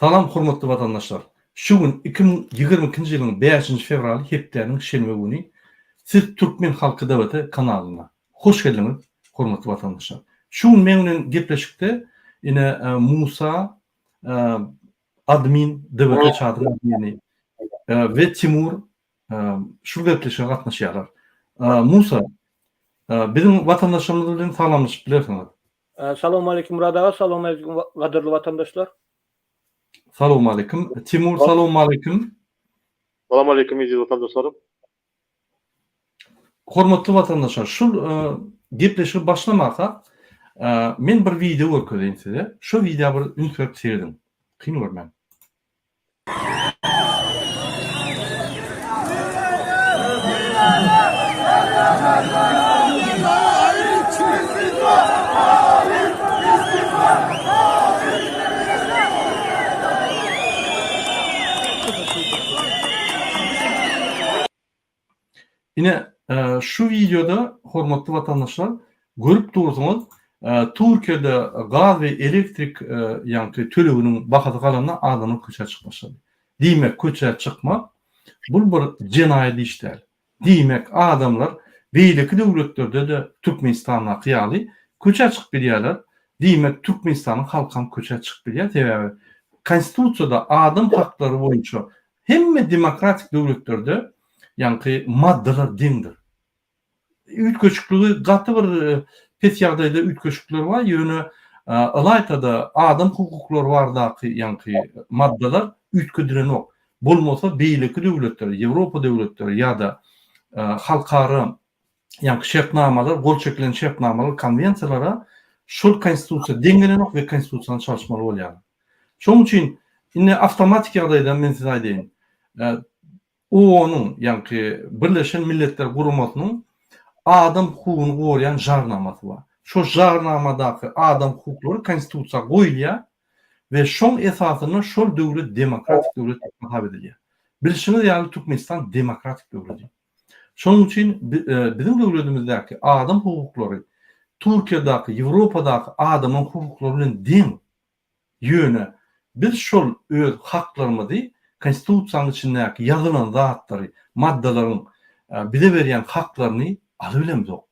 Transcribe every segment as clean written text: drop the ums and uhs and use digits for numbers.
Salam hormatly watandaşlar! Şu gün 2022-nji ýylyň bäşinji fewraly hepdäniň şenbe güni siz Türkmen Halky DWT kanalyna hoş geldiňiz hormatly watandaşlar! Şu gün meň bilen gepleşikde ine Musa admin DWT çadyň admini we Timur şu gepleşige gatnaşýarlar. Musa biziň watandaşlarymyz bilen salamlaşyp bilersiňiz. Salowmaleýkim Myrat aga, salowmaleýkim gadyrly watandaşlar. Salowmaleýkim Timur, salowmaleýkim. Salowmaleýkim eziz watandaşlarym. Hormatly watandaşlar, şul gepleşigi başlamakak men bir wideo görkezeýin size. Şo wideo bir üns berip serediň. Kyn görmäň. Ine, şu wideoda, hormatly watandaşlar, görüp dursuňyz, Türkiýede gaz we elektrik ýaňky töleginiň bahasy galanda adamlar köçä çykyp başlady. Diýmek, köçä çykmak bul bir jenaýat iş däl. Diýmek, adamlar beýleki döwletlerde-de Türkmenistandaky ýaly köçä çykyp bilýärler. Diýmek, Türkmenistanyň halkam köçä çykyp bilýär. Sebäbi Konstitusiýada adam haklary boýunça Hemme demokratik döwletlerde ýaňky maddalar deňdir. Üýtgeşikligi gaty bir pes ýagdaýda üýtgeşikler bar, ýöne ylaýta-da adam hukuklary baradaky ýaňky maddalar üýtgedilenok. Bolmasa beýleki döwletler, Ýewropa döwletleri ýa-da halkara ýaňky şertnamalar, gol çekilen şertnamalar, konwensiýalara şol konstitusiýa deň gelenok we konstitusiýany çalyşmaly bolýarlar. Şonuň üçin indi awtomatik ýagdaýda men size aýdaýyn. OON-yň, ýaňky Birleşen Milletler Guramasynyň adam hukugyny goraýan jarnamasy bar. Şo jarnamadaky adam hukuklary konstitusiýa goýulýar we şoň esasynda şol döwlet demokratik döwlet diýip hasap edilýär. Bilşiňiz ýaly Türkmenistan demokratik döwleti. Şonuň üçin biziň döwletimizdäki adam hukuklary Türkiýedäki, Ýewropadaky adamyň hukuklary bilen deň. Ýöne biz şol öz haklarymyzy Konstitusiýanyň içindäki ýazylan zatlary, maddalaryň bize berýän haklaryny alybilemzok.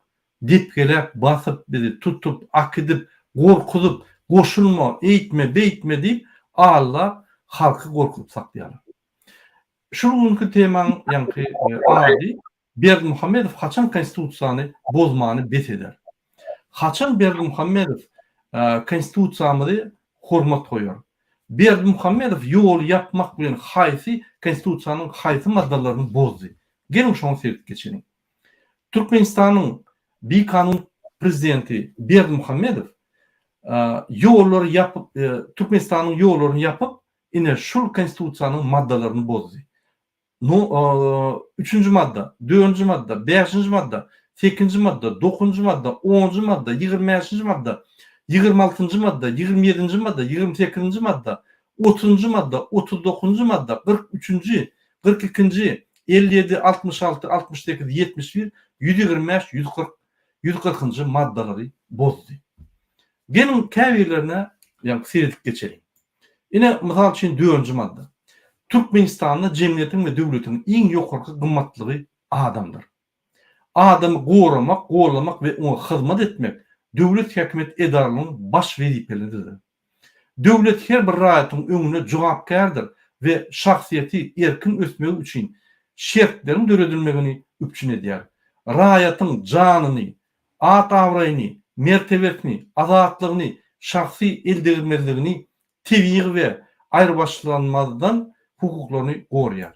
Depgeläp, basyp bizi, tutup, akidip, gorkuzyp, goşulma, eýtme, beýtme diýip, aldap, halky gorkuzyp saklaýarlar. Şu günki temaň ýaňky ady Berdimuhamedow haçan konstitusiýany bozmany bes eder? Haçan Berdimuhamedow konstitusiýamyzy hormat goýar? Berdimuhamedow ýoly ýapmak bilen haýsy konstitusiýanyň haýsy maddalaryny bozdy? Geliň şoňa seredip geçeliň. Türkmenistanyň bikanun prezidenti Berdimuhamedow ýollary ýapyp Türkmenistanyň ýollaryny ýapyp Ine, şul Konstitusiýanyň maddalaryny bozdy. No, üçünji madda, dördünji madda, bäşinji madda, sekizinji madda, dokuzynjy madda, onunjy madda, 25-nji madda, 26-njy madda, 27-nji madda, 28-nji madda, otuzynjy madda, 39-njy madda, 43-nji, 42-nji, 57, 66, 68, 71, 125, 140, 140-njy maddalary bozdy. Geliň, käbirlerine, ýagny seredip geçeliň. Ine, mysal üçin, dördünji madda. Türkmenistanda jemgyýetiň we döwletiň iň ýokarky gymmatlygy adamdyr. Adamy goramak, gollamak we oňa hyzmat etmek döwlet häkimiýet edaralarynyň baş wezipeleridir. Döwlet her bir raýatyň öňünde jogapkärdir we şahsyýeti erkin ösmegi üçin şertleriň döredilmegini üpjün edýär. Raýatyň janyny, at-abraýyny, mertebesini, azatlygyny, şahsy eldegirmezligini, tebigy we aýrybaşlanmazdan hukuklaryny goraýar.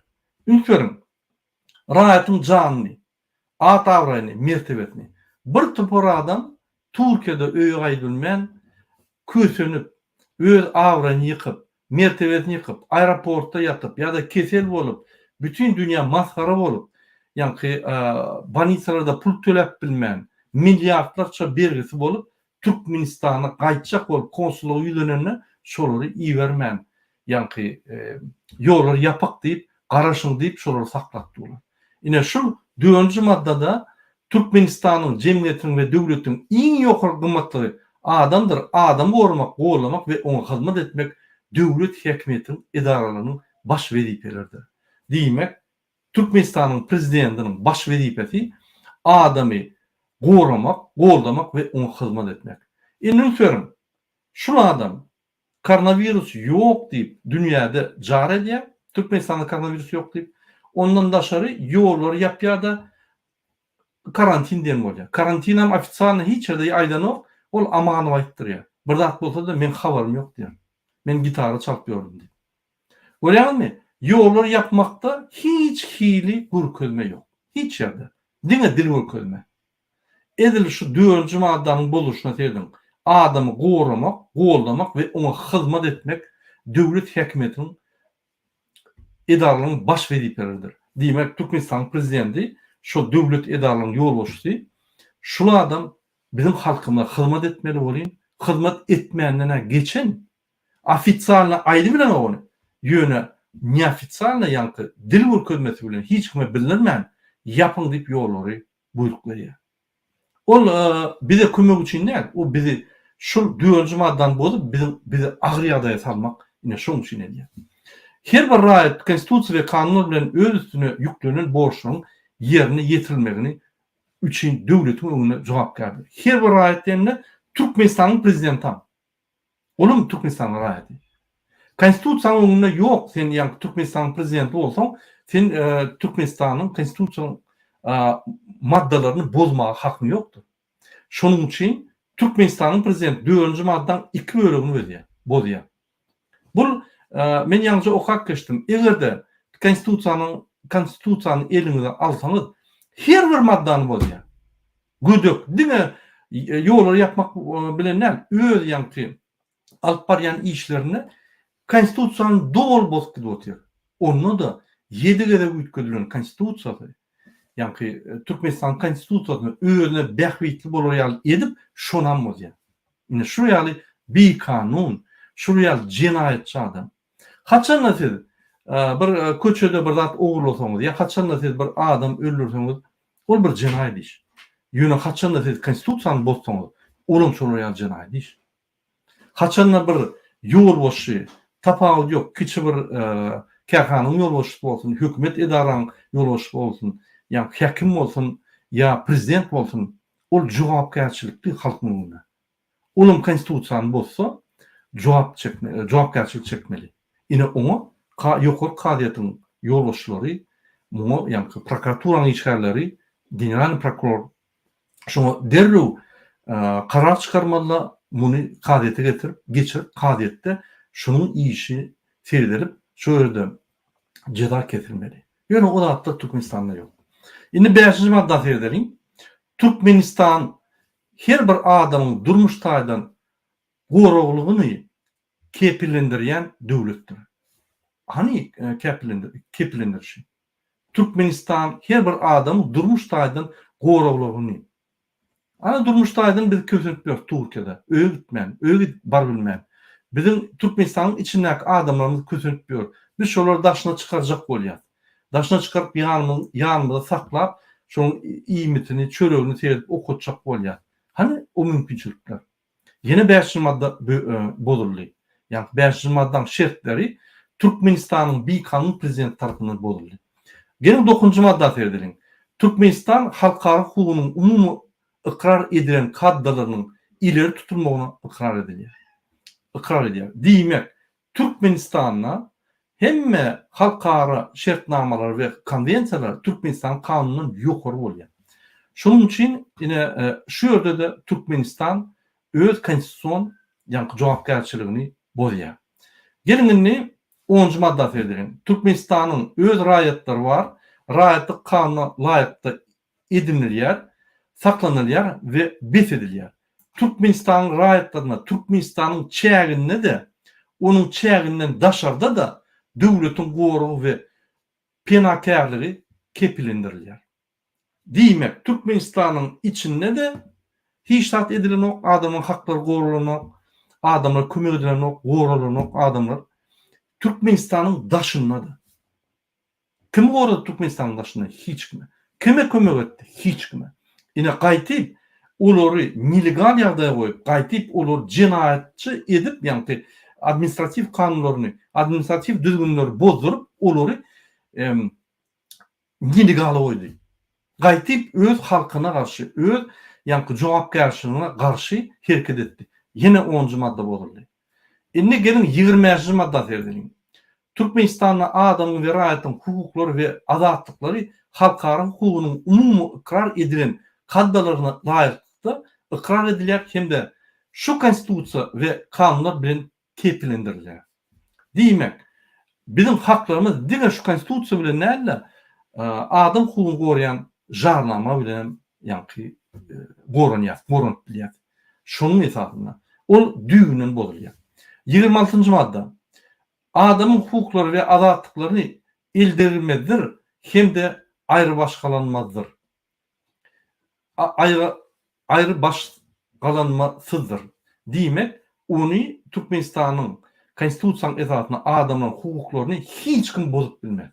Üns beriň, raýatyň janyny, at-abraýyny, mertebesini bir topar adam Türkiýede öýe gaýdybilmän, kösenip, öz abraýyny ýykyp, mertebesini ýykyp, aeroportda ýatyp ýa-da kesel bolup, bütin dünýä masgara bolup, ýaňky bolnisalarda pul töläp bilmän, milliardlarça bergisi bolup, Türkmenistana gaýtjak bolup konsullyga ýüzlenende şolary ibermän, ýaňky ýollar ýapyk diýip, garaşyň diýip şolary saklap durlar. Ine şul dördünji maddada Türkmenistanyň jemgyýetiniň we döwletiň iň ýokary gymmatlygy adamdyr, adamy goramak, gollamak we oňa hyzmat etmek döwlet häkimiýetiniň edaralarynyň baş wezipeleridir. Diýmek, Türkmenistanyň Prezidentiniň baş wezipesi adamy goramak, goldamak we oňa hyzmat etmek. Indi üns beriň, şul adam koronawirus ýok diýip dünýäde jar edýär, Türkmenistanda koronawirus ýok diýip, ondan daşary ýollary ýapýar-da, karantin diýen bolýar. Karantinam ofitsialno hiç ýerde aýdanok, ol Amanow aýtdyrýar. Bir zat bolsa-da meň habarym ýok diýýär. Men gitara çalyp ýördüm diýip. Görýäňizmi? Ýollary ýapmakda hiç hili görkezme ýok. Hiç ýerde. Diňe dil görkezme. Edil şu dördünji maddanyň bozulyşyna serediň. Adamy goramak, goldamak we oňa hyzmat etmek döwlet häkimiýetiniň edaralaryň baş wezipeleridir. Diýmek, Türkmenistanyň Prezidenti şol döwlet edaralaryň ýolbaşçysy. Şul adam biziň halkymyza hyzmat etmeli welin, hyzmat etmänden-ä geçen, Ofitsialno aýdybilenok ony. Ýöne neofitsialno ýaňky dil görkezmesi bilen hiç kime bildirmän ýapyň diýip ýollary buýruk berýär. Ol bize kömek üçin däl, o bizi şul dördünji maddany bozup biziň bizi agyr ýagdaýa salmak ine şoň üçin edýär. Her bir raýat konstitusiýa we kanunlar bilen öz üstüne ýüklenen borçlaryň ýerine ýetirilmegini üçin döwletiň öňünde jogapkärdir. Her bir raýat diýende Türkmenistanyň prezidentam. Olam Türkmenistanyň raýaty. Konstitusiýanyň öňünde ýok, sen ýaňky Türkmenistanyň prezidenti bolsaň, sen Türkmenistanyň konstitusiýanyň maddalaryny bozmaga hakyň ýokdur. Şonuň üçin Türkmenistanyň prezidenti dördünji maddaň iki bölegini bözýär, bozýar. Bul men ýaňyja okap geçdim. Eger-de konstitusiýanyň konstitusiýany eliňize alsaňyz, her bir maddany bozýar. Gödek, diňe ýollary ýapmak bilen däl, öz ýaňky alyp barýan işlerinde Konstitusiýany doly bozup gidip otyr. Onda-da ýedi gezek üýtgedilen Konstitusiýasy, ýaňky Türkmenistanyň Konstitusiýasyny özüne bähbitli bolar ýaly edip, şonam bozýar. Ine şul ýaly bikanun, şul ýaly jenaýatçy adam. Haçanda siz bir köçede bir zat ogurlasaňyz ýa haçanda siz bir adam öldürseňiz, Ol bir jenaýat iş. Ýöne haçanda siz konstitusiýany bozsaňyz, olam şolar ýaly jenaýat iş. Haçanda bir ýolbaşçy, tapawudy ýok, kiçi bir kärhananyň ýolbaşçysy bolsun, hökümet edaranyň ýolbaşçysy bolsun, ýa häkim bolsun, ýa prezident bolsun, ol jogapkärçilikli halkyň öňünde. Olam konstitusiýany bozsa, jogap çekme, jogapkärçilik çekmeli. Ine oňa ka ýokary kazyýetiň ýolbaşçylary, muňa ýaňky prokuraturanyň işgärleri, generalnyý prokuror şoňa derrew karar çykarmalyda, muny kazyýete getirip, geçirip kazyýetde şunuň işi seredelip, şo ýerde jeza kesilmeli. Ýöne o zatlar Türkmenistanda ýok. Indi bäşinji madda seredeliň. Türkmenistan her bir adamyň durmuş taýdan goraglygyny kepillendirýän döwletdir. Hany kepillendirişi? Türkmenistan her bir adamyň durmuş taýdan goraglygyny. Ana durmuş taýdan biz kösenip ýörüs Türkiýede, öýe gitmän, öýe gidip barybilmän. Biziň Türkmenistanyň içindäki adamlarymyz kösenip ýör. Biz şolary daşyna çykarjak bolýas. Daşyna çykaryp ýanymyz ýanymyzda saklap, şonuň iýmitini, çöregini seredip okatjak bolýas. Hany o mümkinçilikler? Ýene bäşinji madda bozuldy. Ýagny bäşinji maddaň şertleri Türkmenistanyň bikanun prezidenti tarapyndan bozuldy. Geliň dokuzynjy madda seredeliň. Türkmenistan halkara hukugynyň umumy ykrar edilen kaddalarynyň ileri tutulmagyna ykrar edilýär. Ykrar edýär. Diýmek, Türkmenistanda hemme halkara şertnamalary we konwensiýalar Türkmenistanyň kanunyndan ýokary bolýar. Şonuň üçin ine şu ýerde-de Türkmenistan öz konstitusion ýaňky jogapkärçiligini bozýar. Geliň indi onunjy madda seredeliň. Türkmenistanyň öz raýatlary bar, raýatlyk kanuna laýyklykda edinilýär, saklanylýar we bes edilýär. Türkmenistanyň raýatlaryna Türkmenistanyň çäginde-de, onuň çäginden daşarda-da döwletiň goragy we penakärligi kepillendirilýär. Diýmek, Türkmenistanyň içinde-de hiç zat edilenok, adamlaryň haklary goralanok, adamlara kömek edilenok, goralanok adamlar. Türkmenistanyň daşynda-da. Kim gorady Türkmenistanyň daşynda? Hiç kime. Kime kömek etdi? Hiç kime. Ine gaýtyp olary nelegal ýagdaýa goýup, gaýtyp olary jenaýatçy edip, ýaňky. administratiw kanunlaryny, administratiw düzgünleri bozduryp, olary nelegala goýdy. Gaýtyp öz halkyna garşy, öz ýaňky jogapkärçiligine garşy hereket etdi. Ýene onunjy madda bozuldy. Indi geliň 25-nji madda seredeliň. Türkmenistanda adamyň we raýatyň hukuklary we azatlyklary halkara hukugynyň umumy ykrar edilen kaddalaryna laýyklykda ykrar edilýär hem-de şu Konstitusiýa we kanunlar bilen kepillendirilýär. Diýmek, biziň haklarymyz diňe şu Konstitusiýa bilen däl-de, adam hukugyny goraýan jarnama bilen hem ýaňky goranýar, goranyp bilýär. Şonuň esasynda ol düýbünden bozulýar. 26-njy madda. Adamyň hukuklary we azatlyklaryny eldegrilmezdir hem-de aýrybaşgalanmazdyr. Aýrybaşgalanmasyzdyr. Diýmek, ony Türkmenistanyň Konstitusiýanyň esasynda adamlaryň hukuklaryny hiç kim bozup bilmez.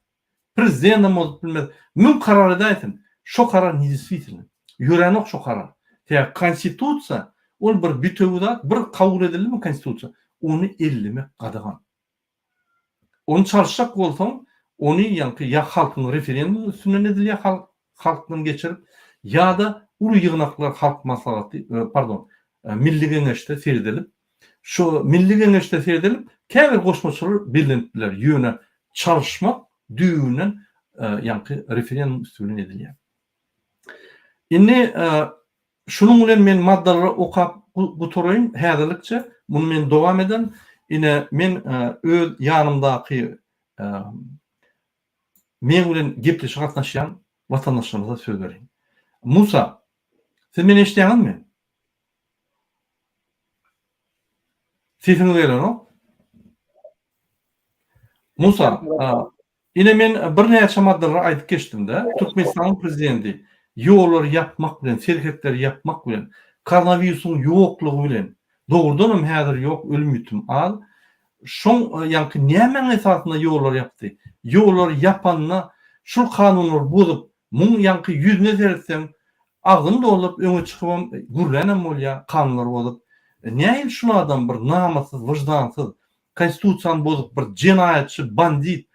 Prezidentem bozup bilmez. Müň karar edäýsin, şo karar nediswitelnyý. Ýöränok şo karar. Sebäbi Konstitusiýa ol bir bütewi zat, bir kabul edildimi Konstitusiýa, ony ellemek gadagan. Ony çalyşjak bolsaň, ony ýaňky ýa halkyň referendum üstünden edilýär, halk halkdan geçirip, ýa-da uly ýygnaklar halk maslahaty, pardon, Milli Geňeşde seredilip, şo Milli Geňeşde seredilip, käbir goşmaçalar bellenip biler, ýöne çalyşmak düýbünden ýaňky referendum üsti bilen edilýär. Indi Şunuň bilen men maddalary okap gutaraýyn häzirlikçe. Muny men dowam ederin. Ine, men öz ýanymdaky meň bilen gepleşige gatnaşýan watandaşlarymyza söz bereýin. Musa, siz meni eşidýäňizmi? Sesiňiz gelenok. Musa, Ine men birnäçe maddalary aýdyp geçdim-de, Türkmenistanyň prezidenti ýollary ýapmak bilen, serhetleri ýapmak bilen, koronawirusyň ýoklugy bilen, dogrudanam häzir ýok, ölüm-ýitim az, şoň ýaňky nämäň esasynda ýollary ýapdy? Ýollary ýapanda şul kanunlary bozup, muň ýaňky ýüzüne seretseň, agzyny dolduryp öňe çykybam gürlänem bolýar, kanunlary bozup. Nähili şul adam bir namyssyz, wyždansyz, Konstitusiýany bozup bir jenaýatçy, bandit,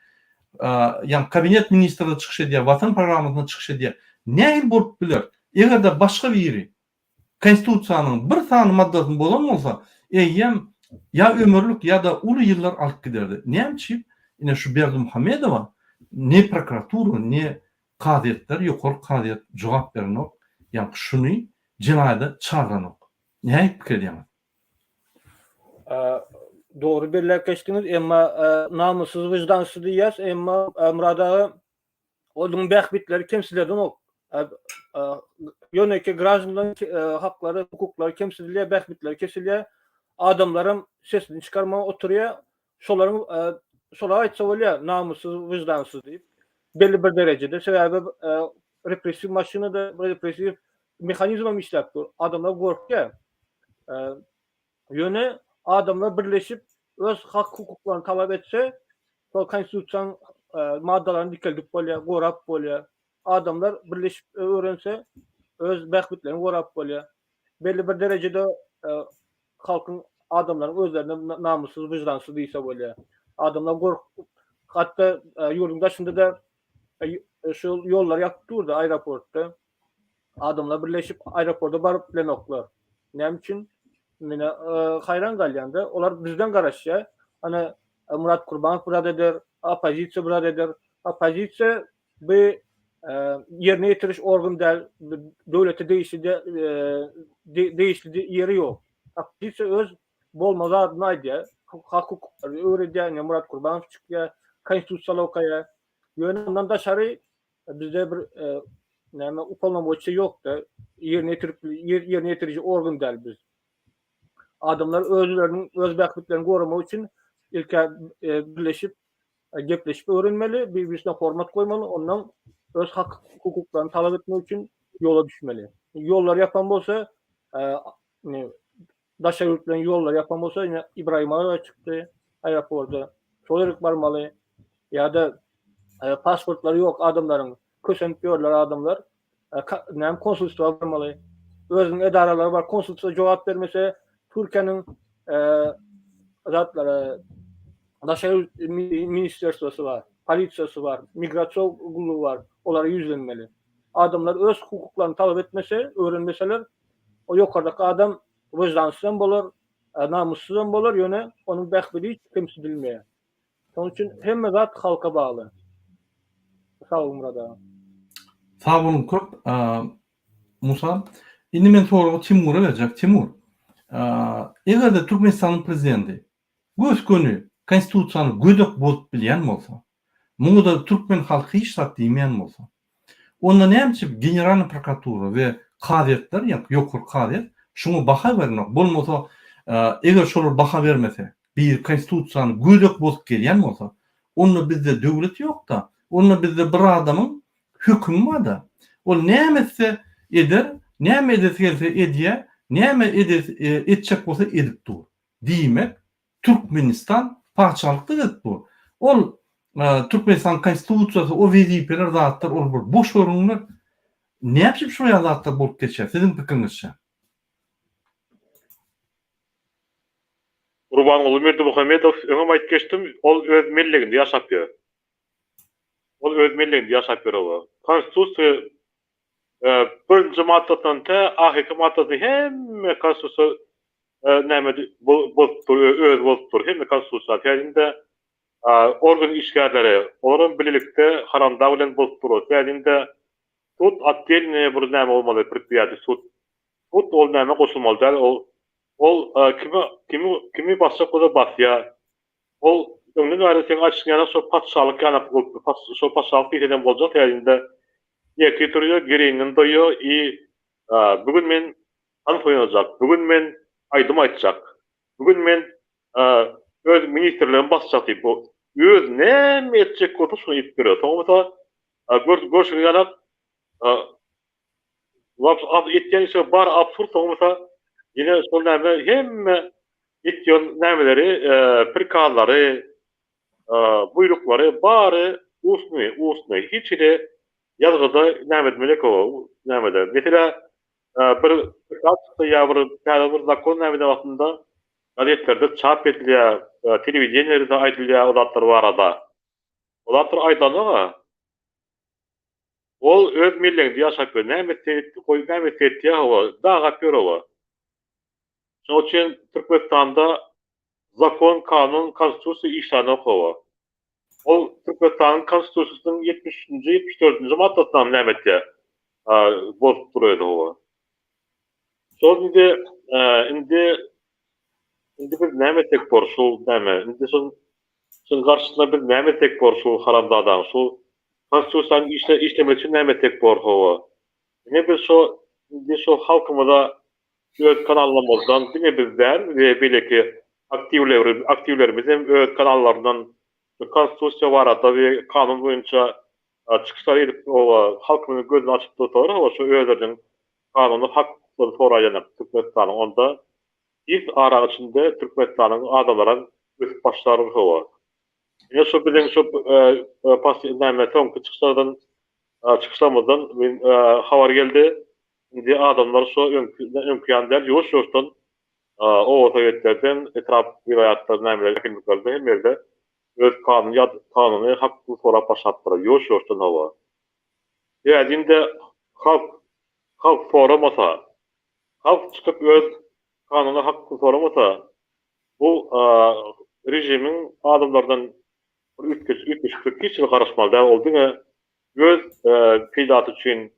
ýagny kabinet ministrde çykyş edýär, Watan programmasynda çykyş edýär. Nähili bolup biler? Eger-de başga biri Konstitusiýanyň bir sany maddasyny bozan bolsa, eýýäm ýa ömürlik ýa-da uly ýyllar alyp giderdi. Näme üçin? Ine şu Berdimuhamedowa ne prokuratura, ne kazyýetler, ýokary kazyýet jogap berenok, ýagny şuny jenaýada çagyranok. Nähili pikir edýäňiz? Dogry belläp geçdiňiz, emma namyssyz, wyždansyz diýýäs, emma Myrat aga onuň bähbitleri kemsidilenok. Ýönekeý graždanlaryň haklary, hukuklary kemsidilýär, bähbitleri kesilýär. Adamlaram sesini çykarman oturýar. Şolaryň şolara aýtsa bolýar, namyssyz, wyždansyz diýip. Belli bir derejede, sebäbi repressiw maşynada repressiw mehanizmem işläp dur. Adamlar gorkýar. Ýöne adamlar birleşip öz hak-hukuklaryny talap etse, şol konstitusiýanyň maddalaryny dikeldip bolýar, gorap bolýar. Adamlar birleşip öwrense, öz bähbitlerini gorap bolýar. Belli bir derejede halkyň adamlaryň özlerine namyssyz, wyždansyz diýse bolýar. Adamlar gorkup, hatda ýurduň daşynda-da şol ýollary ýapyp durdy aeroportda. Adamlar birleşip aeroporta baryp bilenoklar. Näme üçin? Mene haýran galýan-da, olar bizden garaşýar. Ana Murat Kurbanow bir zat eder, oppozisiýa bir zat eder. Oppozisiýa bu ýerine ýetiriş organ däl, döwlete degişli degişli ýeri ýok. Oppozisiýa öz bolmaly zadyny aýdýar, hak-hukuklary öwredýär, ine Murat Kurbanow çykýar, konstitusiýaly okaýar. Ýöne ondan daşary Bizde bir näme upolnomoçiýa ýokda, ýerine ýetirip ýerine ýetiriji organ däl biz. Adamlar özleriniň öz bähbitlerini goramak üçin ilkä birleşip gepleşip öwrenmeli, bir-birisine hormat goýmaly, ondan öz hak hukuklaryny talap etmek üçin ýola düşmeli. Ýollary ýapan bolsa, daşary ýurtlaryň ýollary ýapan bolsa, ine Ibrahim aga çykdy aeroporta, şol ýerik barmaly ýa-da pasportlary ýok adamlaryň, kösenip ýörler adamlar, näme konsulstwa barmaly. Özüniň edaralary bar, konsulstwa jogap bermese, Türkiýäniň. Zatlara daşary ýurt ministerstwosy bar, polisiýasy bar, migrasion gullugy bar, olara ýüzlenmeli. Adamlar öz hukuklaryny talap etmese, öwrenmeseler, o ýokardaky adam wyždansyzam bolar, namyssyzam bolar, ýöne onuň bähbidi hiç kemsidilmeýär. Şonuň üçin hemme zat halka bagly. Sag boluň Myrat aga. Sag boluň köp Musa. Indi men soragy Timura berjek. Timur, eger-de Türkmenistanyň prezidenti gös-göni konstitusiýany gödek bozup bilýän bolsa, muňa-da türkmen halky hiç zat diýmeýän bolsa, onda näme üçin Generalnyý prokuratura we kazyýetler, ýagny ýokary kazyýet şuňa baha berenok? Bolmasa, eger şolar baha bermese, biri konstitusiýany gödek bozup gelýän bolsa, onda bizde döwlet ýok-da, onda bizde bir adamyň hökümi bar-da. Ol näme etse eder, näme edesi gelse edýär, näme edesi etjek bolsa edip dur. Diýmek, Türkmenistan patyşalykda gezip dur. Ol Türkmenistanyň konstitusiýasy, o wezipeler zatlar ol bir boş görüňler. Näme üçin şular ýaly zatlar bolup geçýär siziň pikiriňizçe? Gurbanguly Berdimuhamedow öňem aýdyp geçdim, ol öz melleginde ýaşap ýör. Ol öz melleginde ýaşap ýör oba. Konstitusiýa birinji maddasyndan tä ahyrky maddasyna hemme konstitusiýa näme bolup dur, özi bolup dur. Hemme konstitusiýa. Täzinde organ işgärleri, olaram bilelikde haramdag bilen bolup dur. Täzinde sud otdelnyý bir näme bolmaly, predpriýatiýa sud. Sud ol näme goşulmaly däl, ol ol kimi kimi kimi basjak bolsa basýar. Ol öňden bäri seň aýdyşyň ýaly şo patyşalyk ýanak bolupdyr. Şo patyşalyk diýseňem boljak täzinde ertir turýar, gereginden doýýar i bu gün men tans oýnajak, bu gün men aýdym aýtjak, bu gün men öz ministrligimi basjak diýip, öz näme etjek bolsa şony edip ýörýär. Soň bolsa görşüňiz ýaly etýän işleri bary absurd, soň bolsa ýene şol näme hemme etýän nämeleri prikazlary, buýruklary bary ustnyý, ustnyý hiç hili ýazgyda näme etmeli nämede. Meselä bir prikaz çyksa ýa bir täze bir zakon näme wagtynda gazetlerde çap edilýär, telewideniýede aýdylýar o zatlar barada. O zatlar aýdylanok-a. Ol öz melleginde ýaşap ýör. Näme etse etdi, goý näme etse etýär hawa, dagap ýör hawa. Şonuň üçin Türkmenistanda zakon, kanun, konstitusiýa işlänok hawa. Ol Türkmenistanyň konstitusiýasynyň 73-nji, 74-nji maddasynam näme etýär? Bozup dur özi hawa. Şol indi indi indi biz näme etsek bor şul näme? Indi şol Şuň garşysyna biz näme etsek bor şu haramzadaň şu konstitusiýanyň işle işlemesi üçin näme etsek bor hawa ine biz şo indi şo halkymyza öz kanallarymyzdan diňe biz däl we beýleki aktiwleri aktiwlerimiz hem öz kanallaryndan şu konstitusiýa barada we kanun boýunça çykyşlar edip hawa halkymyzyň gözüni açyp dursalar hawa şu özleriniň kanuny hak hukuklaryny soraýanak Türkmenistanyň onda Tiz araň içinde Türkmenistanyň adamlaram ösüp başlar hawa. Ine şu biziň şu näme soňky çykyşlardan çykyşlarymyzdan habar geldi. Indi adamlar şu öňki öňki ýaly däl ýuwaş ýuwaşdan oba sowetlerden etrap welaýatlar nämeler häkimliklerde hemme ýerde öz kanuny kanuny hak hukuk sorap başlapdyr ýuwaş ýuwaşdan hawa. Sebäbi halk halk soramasa Halk çykyp öz kanuny hakyny soramasa, bu režimiň adamlardan bir üýtgeşiklik hiç hili garaşmaly däl, ol diňe öz peýdasy üçin,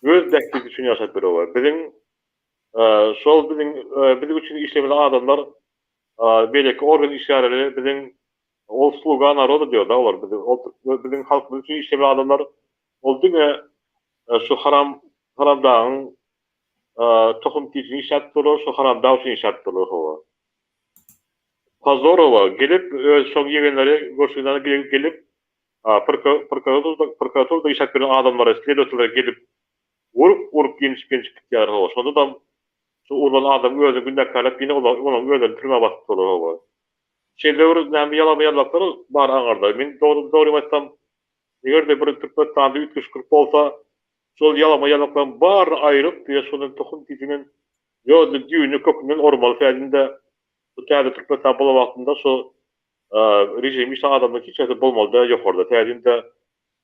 öz bähbidi üçin ýaşap ýör. Biziň şol biziň biziň üçin işlemeli adamlar beýleki organ işgärleri biziň ol sluga naroda diýýär-de olar bizi ol biziň halkymyz üçin işlemeli adamlar ol diňe şu haram haramdagyň tohum tijiň işläp durlar, şu haramdag üçin işläp durlar hawa. Pozorowa gelip öz şoň ýegenleri görşüňiz ýaly gelip prokuraturada işläp ýören adamlara sledowatelere gelip urup urup ýenjip ýenjip gitýärler hawa. Şondadam şu urlan adam özüni günäkärläp ýene olaryň özlerini türmä basyp durlar hawa. Şeýle bir näme ýalama ýallaklar bar aňyrda. Men dogrymy aýtsam eger-de bir Türkmenistanda üýtgeşiklik bolsa Şol ýalama ýalaklaryň baryny aýryp, diýýär, şondan tohum tijinden ýolny düýbünden kökünden ormaly sädinde. Bu täze Türkmenistan bolan wagtynda şu režim işlän adamlar hiç haýsy bolmaly däl ýokarda. Täzinde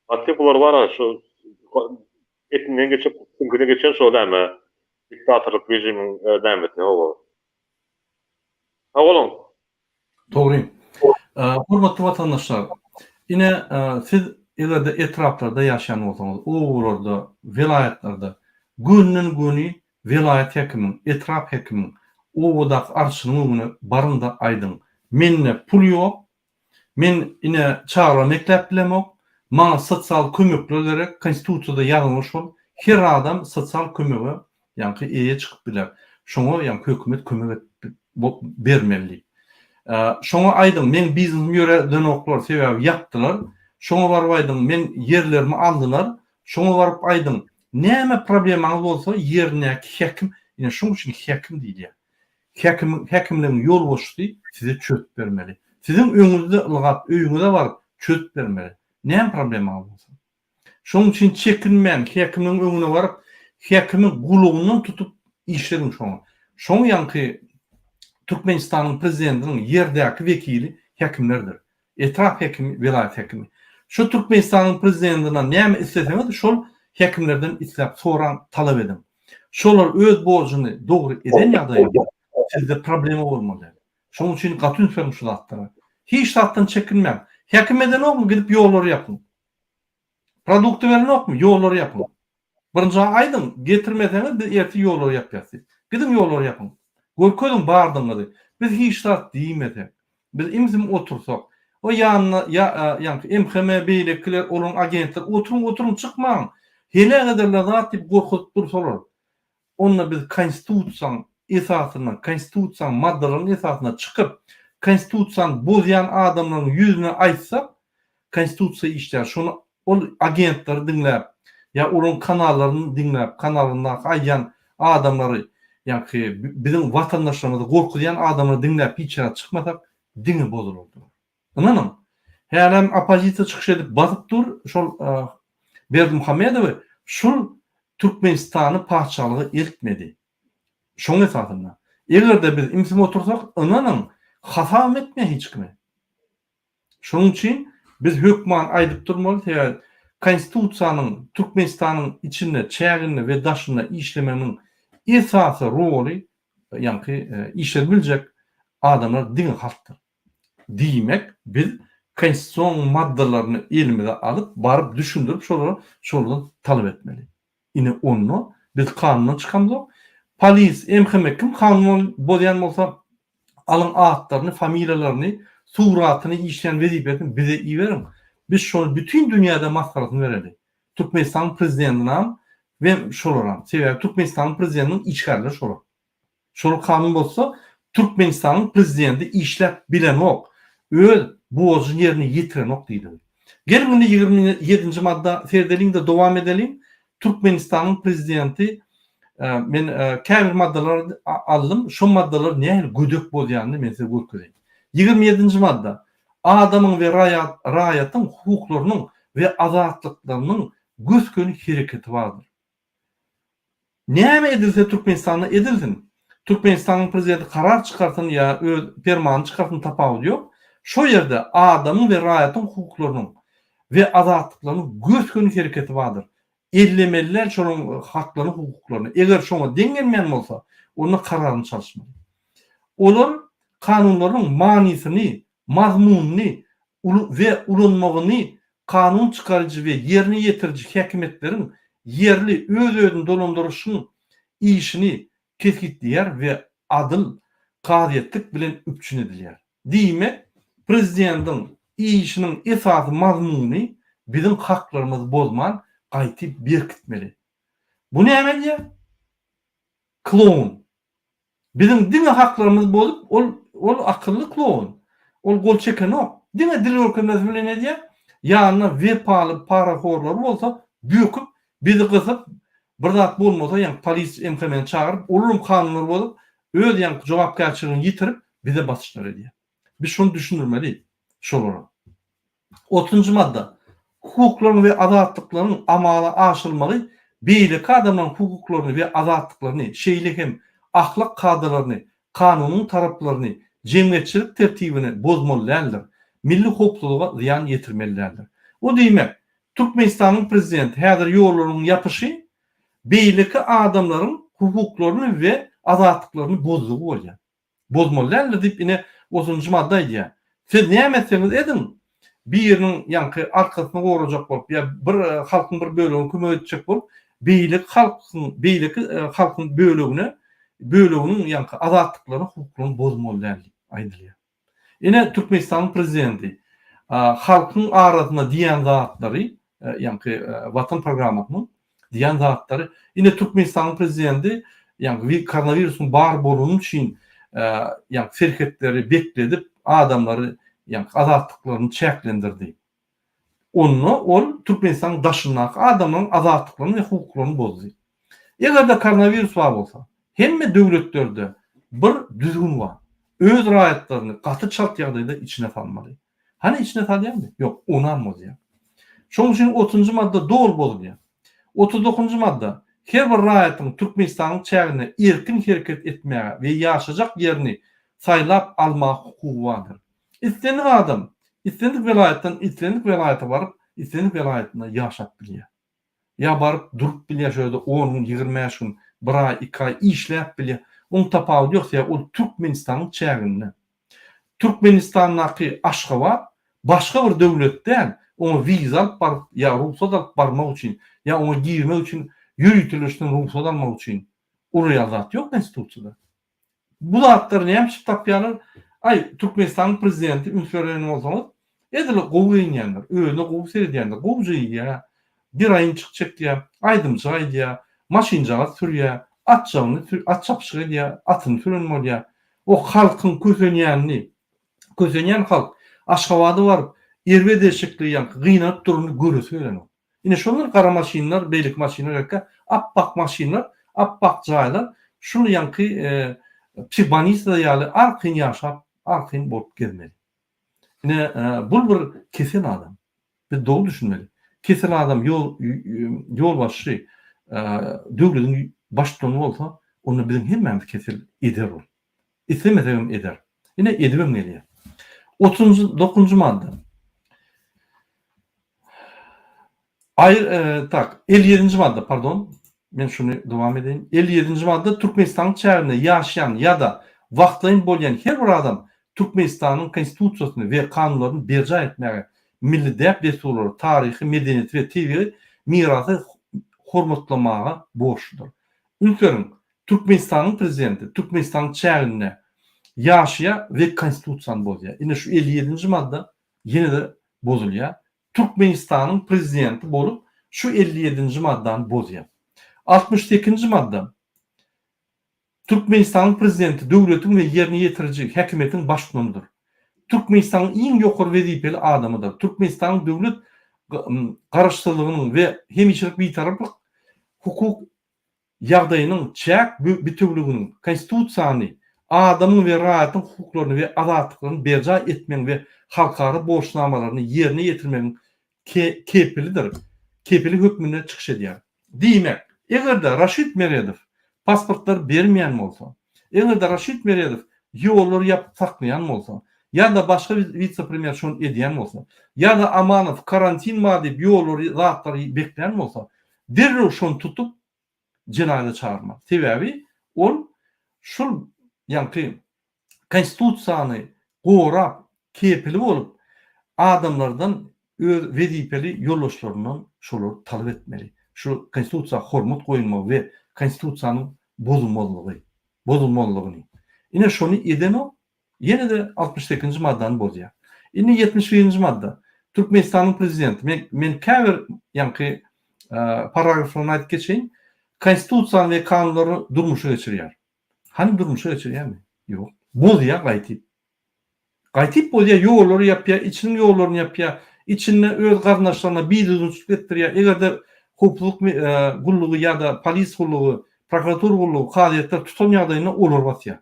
gaty bular bar şu etinden geçip süňküne geçen şo näme diktatorlyk režimiň nämesi hawa. Sag boluň. Dogry. Hormatly watandaşlar, ine siz eger-de etraplarda ýaşaýan bolsaňyz, obalarda, welaýatlarda gönden-göni welaýat häkimiň, etrap häkimiň, obadaky arçynyň öňüne baryň-da aýdyň, mende pul ýok, Men ine çagalarymy ekläp bilemok. Maňa sosial kömekler gerek. Konstitusiýada ýazylgy şol. Her adam sosial kömege ýaňky eýe çykyp biler. Şoňa ýaňky hökümet kömek edip bermeli diýip. Şoňa aýdyň, meň biznesimi ýöredenoklar, sebäbi ýapdylar. Şoňa baryp aýdyň, meň ýerlerimi aldylar. Şoňa baryp aýdyň, näme problemaňyz bolsa ýerindäki häkim, ine şoň üçin häkim diýilýär. Häkimiň, häkimligiň ýolbaşçysy size çözüp bermeli. Siziň öňüňizde ylgap, öýüňize baryp çözüp bermeli. Näme problemaňyz bolsa. Şonuň üçin çekinmän, häkimiň öňüne baryp, häkimiň gulagyndan tutup işlediň şoňa. Şoň ýaňky Türkmenistanyň prezidentiniň ýerdäki wekili häkimlerdir. Etrap häkimi, welaýat häkimi. Şu Türkmenistanyň prezidentinden näme isleseňiz şol häkimlerden isläp soraň, talap ediň. Şolar öz borjuny dogry eden ýagdaýynda sizde problema bolmaly däl. Şonuň üçin gaty üns beriň şu zatlara. Hiç zatdan çekinmäň. Häkim edenokmy gidip ýollary ýapyň. Produkty berenokmy ýollary ýapyň. Birinji aýdyň, getirmeseňiz biz ertir ýollary ýapýas diýip. Gidiň ýollary ýapyň. Görkeziň bardygyňyzy. Biz hiç zat diýmesek, biz im-sim otursak, o ýanynda ýa ýaňky MHM beýlekiler olaryň agentleri oturyň oturyň çykmaň, heläk ederler zat diýip gorkuzyp dursalar, onda biz konstitusiýaň esasynda, konstitusiýaň maddalarynyň esasynda çykyp, konstitusiýany bozýan adamlaryň ýüzüne aýtsak, konstitusiýa işlär. Şony Ol agentleri diňläp, ýa olaryň kanallaryny diňläp, kanalyndaky aýdýan adamlary, ýaňky biziň watandaşlarymyzy gorkuzýan adamlary diňläp hiç ýere çykmasak, diňe bozular durar. Ynanyň, hälem oppozisiýa çykyş edip basyp dur şol Berdimuhamedowy, şul Türkmenistany patyşalyga eltmedi. Şoň esasynda. Eger-de biz ümsüm otursak, ynanyň, hasabam etmeýär hiç kime. Şonuň üçin biz hökman aýdyp durmaly, sebäbi Konstitusiýanyň Türkmenistanyň içinde, çäginde we daşynda işlemeginiň esasy roly, ýaňky işledip biljek adamlar diňe halkdyr. Diýmek, biz konstitusion maddalaryny elimize alyp, baryp düşündirip şolara şolardan talap etmeli. Ine onda biz kanundan çykamzok. Polis, MHM kim kanun bozýan bolsa alyň atlaryny, familiýalaryny, suratyny, işleýän wezipesini bize iberiň. Biz şony bütin dünýäde masgarasyny bereli. Türkmenistanyň prezidendinam we şolaram. Sebäbi Türkmenistanyň prezidendiniň işgärleri şolar. Şol kanun bozsa Türkmenistanyň prezidenti işläp bilenok, öz borjuny ýerine ýetirenok diýdigi. Geliň indi 27 nji madda seredeliň-de dowam edeliň. Türkmenistanyň prezidenti men käbir maddalary aldym, şo maddalary nähili gödek bozýanyny men size görkezeýin. 27 nji madda Adamyň we raýatyň hukuklarynyň we azatlyklarynyň gös-göni hereketi bardyr. Näme edilse Türkmenistanda edilsin. Türkmenistanyň prezidenti karar çykarsyn ýa öz permanyny çykarsyn tapawudy ýok. Şo ýerde adamyň we raýatyň hukuklarynyň we azatlyklarynyň gös-göni hereketi bardyr. Ellemeli däl şolaryň haklaryny hukuklaryny. Eger şoňa deň gelmeýän bolsa, onda kararyny çalyşmaly. Olar kanunlaryň manysyny, mazmunyny we ulanmagyny kanun çykaryjy we ýerine ýetiriji häkimiýetleriň ýerli öz-özüni dolandyryşyň işini kesgitleýär we adyl kazyýetlik bilen üpjün edilýär. Diýmek, prezidentiň işiniň esasy mazmuny biziň haklarymyzy bozman gaýty berkitmeli. Bu näme edýär? Kloun. Biziň diňe haklarymyzy bozup ol ol akylly kloun. Ol gol çekenok. Diňe dil görkezmesi bilen edýär. Ýanynda wepaly parahorlary bolsa böküp bizi gysyp bir zat bolmasa ýaňky polis MHM-ni çagyryp olaram kanunlary bozup öz ýaňky jogapkärçiligini ýitirip bize basyşlar edýär. Biz şony düşündirmeli şolara. Otuzynjy madda. Hukuklaryň we azatlyklaryň amala aşyrylmagy beýleki adamlaryň hukuklaryny we azatlyklaryny, şeýle hem ahlak kadalaryny, kanunyň taraplaryny. jemgyýetçilik tertibini bozmaly däldir, milli howpsuzlyga zyýan ýetirmeli däldir. O diýmek, Türkmenistanyň prezidenti häzir ýollaryň ýapyşy beýleki adamlaryň hukuklaryny we azatlyklaryny bozdugy bolýar. Bozmaly däldir diýip ine otuzynjy madda aýdýar. Siz näme etseňiz ediň, biriniň ýaňky arkasyny gorajak bolup ýa bir halkyň bir bölegine kömek etjek bolup, beýleki halkyň beýleki halkyň bölegine böleginiň ýaňky azatlyklaryny hukuklaryny bozmaly däl diýip aýdylýar. Ine Türkmenistanyň prezidenti halkyň arasynda diýen zatlary ýaňky Watan programmasynyň diýen zatlary ine Türkmenistanyň prezidenti ýaňky koronawirusyň bar bolany üçin ýaňky serhetleri bekledip adamlary ýaňky azatlyklaryny çäklendirdi. Onda ol Türkmenistanyň daşyndaky adamlaryň azatlyklaryny we hukuklaryny bozdy. Eger-de koronawirus bar bolsa, hemme döwletlerde bir düzgün bar. Öz raýatlaryny gaty çalt ýagdaýda içine salmaly. Hany içine salýarmy? Ýok, onam bozýar. Şonuň üçin otuzynjy madda doly bozulýar. Otuz dokuzynjy madda, Her bir raýatyň Türkmenistanyň çäginde erkin hereket etmäge we ýaşajak ýerini saýlap almaga hukugy bardyr. Islendik adam islendik welaýatdan islendik welaýata baryp, islendik welaýatynda ýaşap bilýär. Ýa baryp durup bilýär şo ýerde on gün, 25 gün, bir aý, iki aý işläp bilýär. Oň tapawudy ýok, sebäbi ol Türkmenistanyň çäginde. Türkmenistandaky Aşgabat başga bir döwlet däl, oňa wiza alyp baryp ýa rugsat alyp barmak üçin, ýa oňa girmek üçin ýöriteleşden rugsat almak üçin olar ýaly zat ýok konstitusiýada. Bu zatlary näme üçin tapýarlar? Aý, Türkmenistanyň prezidenti üns beren bolsaňyz, edil gowy geýinýändir, özüne gowy seredýändir, gowja iýýär, geraýynçyk çekýär, aýdymjyk aýdýar, maşynjagaz sürýär, atjagyny at çapyşyk edýär, atyny süren bolýar. O halkyň kösenýänini, kösenýän halk Aşgabada baryp, erbet eşikli ýaňky gynanyp duranyny göresi gelenok. Ine şondan gara maşynlar, beýleki maşynlar gerekkä, appak maşynlar, appak jaýlar, şul ýaňky psihbolnisada ýaly arkaýyn ýaşap, arkaýyn bolup gezmeli. Ine bul bir kesel adam. Biz dogry düşünmeli. Kesel adam ýol ýolbaşçy, döwlediň baştutany bolsa, onda biziň hemmämizi kesel eder ol. Islemesegem eder. Ine edibem gelýär. Otuzynjy dokuzynjy madda. Aýr tak, 57-nji madda, pardon. Men şuny dowam edeýin. 57-nji madda Türkmenistanyň çäginde ýaşaýan ýa-da wagtlaýyn bolýan her bir adam Türkmenistanyň Konstitusiýasyny we kanunlaryny berjaý etmäge, milli däp-dessurlary, taryhy, medeniýeti we tebigy mirasy hormatlamaga borçludyr. Üns beriň, Türkmenistanyň Prezidenti Türkmenistanyň çäginde ýaşaýar we Konstitusiýany bozýar. Ine şu 57-nji madda ýene-de bozulýar. Türkmenistanyň Prezidenti bolup şu 57-nji maddany bozýar. 68-nji madda Türkmenistanyň Prezidenti döwletiň we ýerine ýetiriji häkimiýetiň baştutanydyr. Türkmenistanyň iň ýokary wezipeli adamydyr. Türkmenistanyň döwlet Garaşsyzlygynyň we hemişelik Bitaraplyk hukuk ýagdaýynyň, çäk bitewüliginiň, Konstitusiýany, adamyň we raýatyň hukuklaryny we azatlyklaryny berjaý etmegiň we halkara borçnamalaryny ýerine ýetirmegiň kepilidir, kepili hökmünde çykyş edýär. Diýmek, eger-de Raşid Meredow pasportlary bermeýän bolsa, eger-de Raşid Meredow ýollary ýapyp saklaýan bolsa, ýa-da başga wise-premýer şony edýän bolsa, ýa-da Amanow karantin bar diýip ýollary, zatlary beklän bolsa, Derrew şony tutup jenaýata çagyrmaly. Sebäbi ol şul ýaňky konstitusiýany gorap kepili bolup adamlardan öz wezipeli ýoldaşlaryndan şolary talap etmeli. Şu konstitusiýa hormat goýulmagy we konstitusiýanyň bozulmazlygy bozulmazlygyny. Ine şony edenok Ýene-de 68-nji maddany bozýar. Indi 71-nji madda. Türkmenistanyň Prezidenti, men, men käbir ýaňky paragraflaryny aýdyp geçeýin. Konstitusiýany we kanunlary durmuşa geçirýär. Hany durmuşa geçirýärmi? Ýok. Bozýar gaýtyp. Gaýtyp bozýar, ýollary ýapýar, içiniň ýollaryny ýapýar, içinde öz garyndaşlaryna bidüzgünçilik etdirýär. Eger-de howpsuzlyk gullugy ýa-da polis gullugy, prokuratura gullugy, kazyýetler tutan ýagdaýynda olar basýar.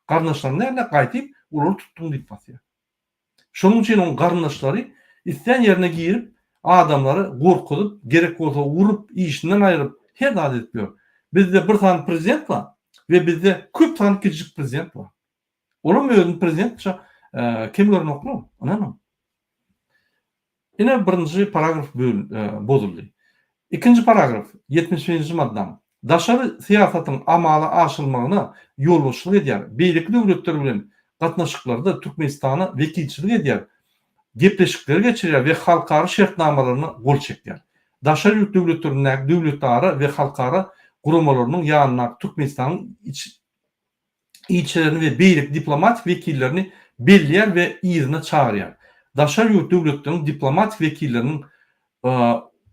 Garyndaşlaryny däl-de, gaýtyp, olary tutduň diýip basýar. Şonuň üçin oň garyndaşlary islän ýerine girip, adamlary gorkuzyp, gerek bolsa urup, işinden aýryp, her zat edip ýör. Bizde bir sany prezident bar we bizde köp sany kiçijik prezident bar. Olam özüni prezidentçe kem görenoklar, ynanyň. Ine birinji paragraf bozuldy. Ikinji paragraf, 71-nji maddaň. Daşary syýasatyň amala aşyrylmagyna ýolbaşçylyk edýär, beýleki döwletler bilen gatnaşyklarda Türkmenistana wekilçilik edýär, gepleşikleri geçirýär we halkara şertnamalaryna gol çekýär. Daşary ýurt döwletlerindäki döwletara we halkara guramalarynyň ýanyndaky Türkmenistanyň ilçilerini we beýleki diplomatik wekillerini belleýär we yzyna çagyrýar. Daşary ýurt döwletleriniň diplomatik wekilleriniň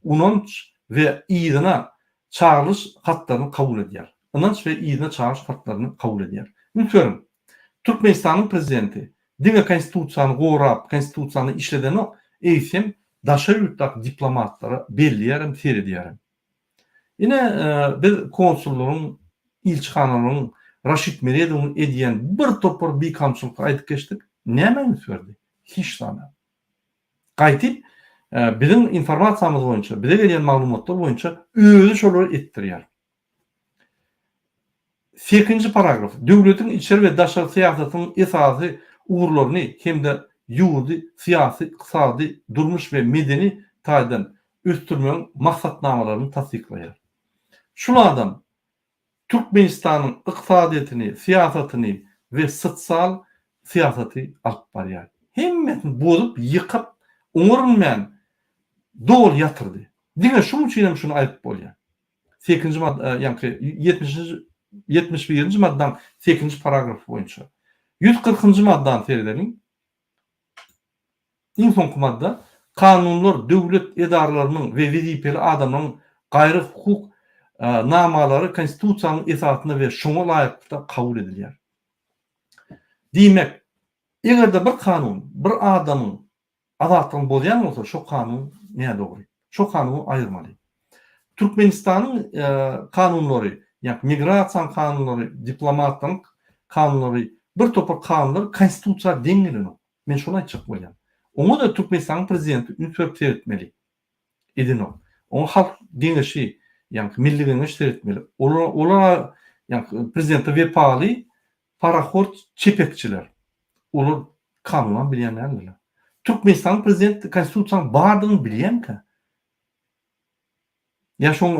unanç we yzyna çagyrylyş hatlaryny kabul edýär. Ynanç we yzyna çagyryş hatlaryny kabul edýär. Üns beriň! Türkmenistanyň Prezidenti diňe Konstitusiýany gorap, Konstitusiýany işledenok, eýsem daşary ýurtdaky diplomatlara belleýärem, seredýärem. Ine, biz konsullaryň, ilçihanalaryň Raşid Meredowyň edýän bir topar bikanunçylyklary aýdyp geçdik. Nämä üns berdi? Hiç zada. Gaýtyp, biziň informasiýamyz boýunça, bize gelýän maglumatlar boýunça özi şolary etdirýär. Sekinji paragraf. Döwletiň içeri we daşary syýasatynyň esasy ugurlaryny hem-de ýurdy syýasy, ykdysady, durmuş we medeni taýdan ösdürmegiň maksatnamalaryny tassyklaýar. Şul adam Türkmenistanyň ykdysadyýetini, syýasatyny we sosial syýasaty alyp barýar. Hemmesini bozup, ýykyp, oňarylmän doly ýatyrdy. Diňe şuň üçin hem şuny aýdyp bolýar. Sekizinji madda, ýaňky ýetmişinji, 71-nji maddaň sekizinji paragrafy boýunça. 140-njy maddany seredeliň. Iň soňky madda, kanunlar döwlet edaralarynyň we wezipeli adamlaryň gaýry hukuk namalary Konstitusiýanyň esasynda we şoňa laýyklykda kabul edilýär. Diýmek, eger-de bir kanun bir adamyň Azatlygyny bozýan bolsa şo kanun nädogry. Şo kanuny aýyrmaly. Türkmenistanyň kanunlary, ýagny migrasiýanyň kanunlary, diplomatlaryň kanunlary, bir topar kanunlar konstitusiýa deň gelenok. Men şony aýtjak bolýan. Oňa-da Türkmenistanyň prezidenti üns berip seretmeli. Edenok. Oňa halk geňeşi, ýagny milli geňeş seretmeli. Olar, olar ýagny prezidente wepaly Parahor çepekçiler. Olar kanunam bilýän däldirler. Türkmenistanyň prezidenti konstitusiýanyň bardygyny bilýänkä? Ýa şoň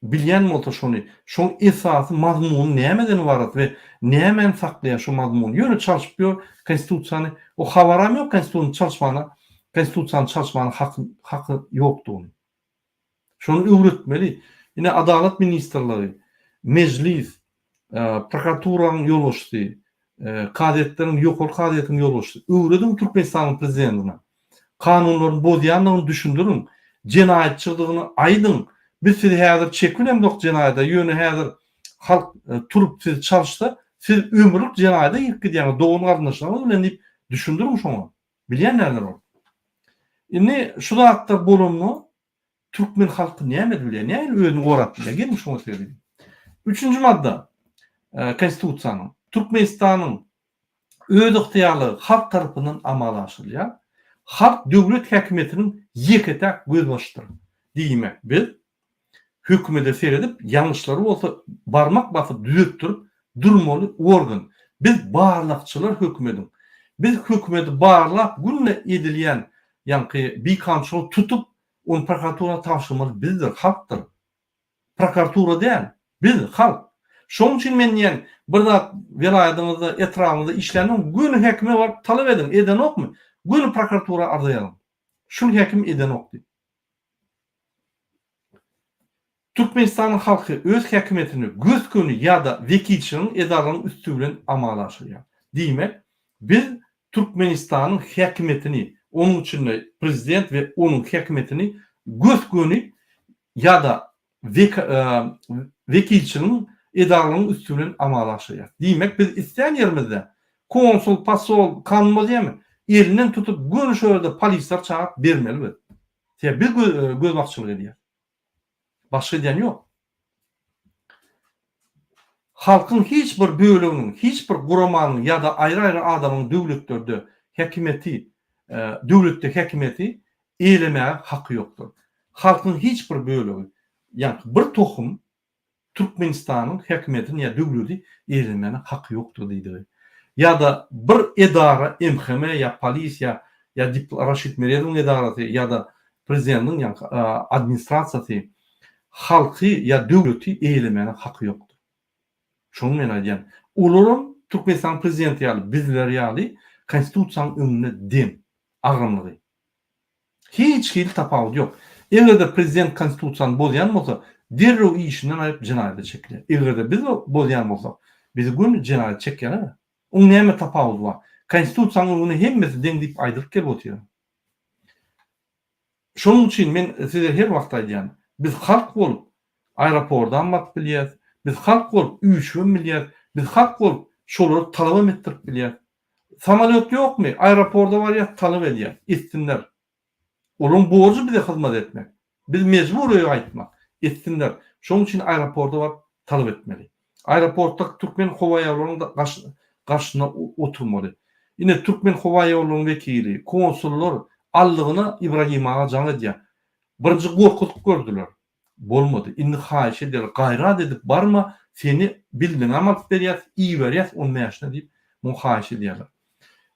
bilýän bolsa şony, şoň esasy mazmuny nämeden ybarat we nämäni saklaýar şo mazmun? Ýöne çalşyp ýör konstitusiýany. O habaram ýok konstitusiýany çalyşmana, konstitusiýany çalyşmana haky haky ýokdugyny. Şony öwretmeli. Ine Adalat ministrligi, Mejlis, prokuraturanyň ýolbaşçysy, kazyýetleriň, ýokary kazyýetiň ýolbaşçysy, öwrediň Türkmenistanyň prezidentine. Kanunlaryny bozýandygyny düşündiriň. Jenaýatçydygyny aýdyň. Biz sizi häzir çekilemzok jenaýada, ýöne häzir halk turup sizi çalyşsa, siz ömürlik jenaýada girip gidýäňiz dogan-garyndaşlaryňyz bilen diýip düşündiriň şoňa. Bilýän däldir ol. Indi şu zatlar bolanda türkmen halky näme edip bilýär? Nähili özüni gorap bilýär? Geliň şoňa seredeliň. Üçünji madda Konstitusiýanyň Türkmenistanyň özygtyýarlygy halk tarapyndan amala aşyrylýar. Halk döwlet häkimiýetiniň ýeke-täk gözbaşydyr. Diýmek, biz Hökümede seredip ýalňyşlary bolsa barmak basyp düzetdirip durmaly organ. Biz barlagçylar hökümediň. Biz hökümedi barlap günde edilýän ýaňky bikanunçylygy tutup ony prokuratura tabşyrmaly bizdir halkdyr. Prokuratura däl. Biz halk. Şoň üçin men diýýän bir zat welaýadyňyzda etrabyňyzda işlänok göni häkime baryp talap ediň edenokmy göni prokuratura arza ýazyň. Şul häkim edenok diýip. Türkmenistanyň halky öz häkimiýetini gös-göni ýa-da wekilçiligiň edaralaryň üsti bilen amala aşyrýar. Diýmek, biz Türkmenistanyň häkimiýetini, onuň içinde prezident we onuň häkimiýetini gös-göni ýa-da wekilçiligiň edaralaryň üsti bilen amala aşyrýar. Diýmek, biz islän ýerimizde konsul, posol, kanun bozýarmy, elinden tutup göni şo ýerde polisleri çagyryp bermeli biz. Sebäbi biz gözbagçylyk edýäris. Başga edýän ýok. Halkyň hiç bir böleginiň, hiç bir guramanyň ýa-da aýry-aýry adamyň döwletlerde häkimiýeti, döwletde häkimiýeti eýelemäge haky ýokdur. Halkyň hiç bir bölegi, ýagny bir tohum Türkmenistanyň häkimiýetini ýa döwleti eýelemäne haky ýokdur diýdigi. Ýa-da bir edara MHM ýa polisiýa ýa Raşid Meredowyň edarasy ýa-da prezidentiň ýaňky administrasiýasy halky ýa döwleti eýelemäne haky ýokdur. Şony men aýdýan. Olaram Türkmenistanyň prezidenti ýaly bizler ýaly konstitusiýanyň öňünde deň agramlygy. Hiç hili tapawudy ýok. Eger-de prezident konstitusiýany bozýan bolsa, derrew işinden aýryp jenaýata çekilýär. Eger-de biz bozýan bolsak, bizi göni jenaýata çekýärler. Oň näme tapawudy bar? Konstitusiýanyň öňünde hemmesi deň diýip aýdylyp gelip otyr. Şonuň üçin men size her wagt aýdýan, biz halk bolup aeropordam baryp bilýäs, biz halk bolup üýşübem bilýäs, biz halk bolup şolary talabam etdirip bilýäs. Samolýot ýokmy? Aeroporda barýas, talap edýäs. Etsinler. Olaryň borjy bize hyzmat etmek. Biz mejbur öýe gaýtmak. Etsinler. Şonuň üçin aeroporda baryp talap etmeli. Aeroportda Türkmen howaýollarynyň garşyna oturmaly. Ine Türkmen howaýollarynyň wekili, konsullar allygyna Ibragim aga jaň edýär. Birinji gorkuzyp gördüler. Bolmady. Indi haýyş edýärler, gaýrat edip barma, seni bildiňem alyp berýäs, iberýäs on bäşine diýip, muňa haýyş edýärler.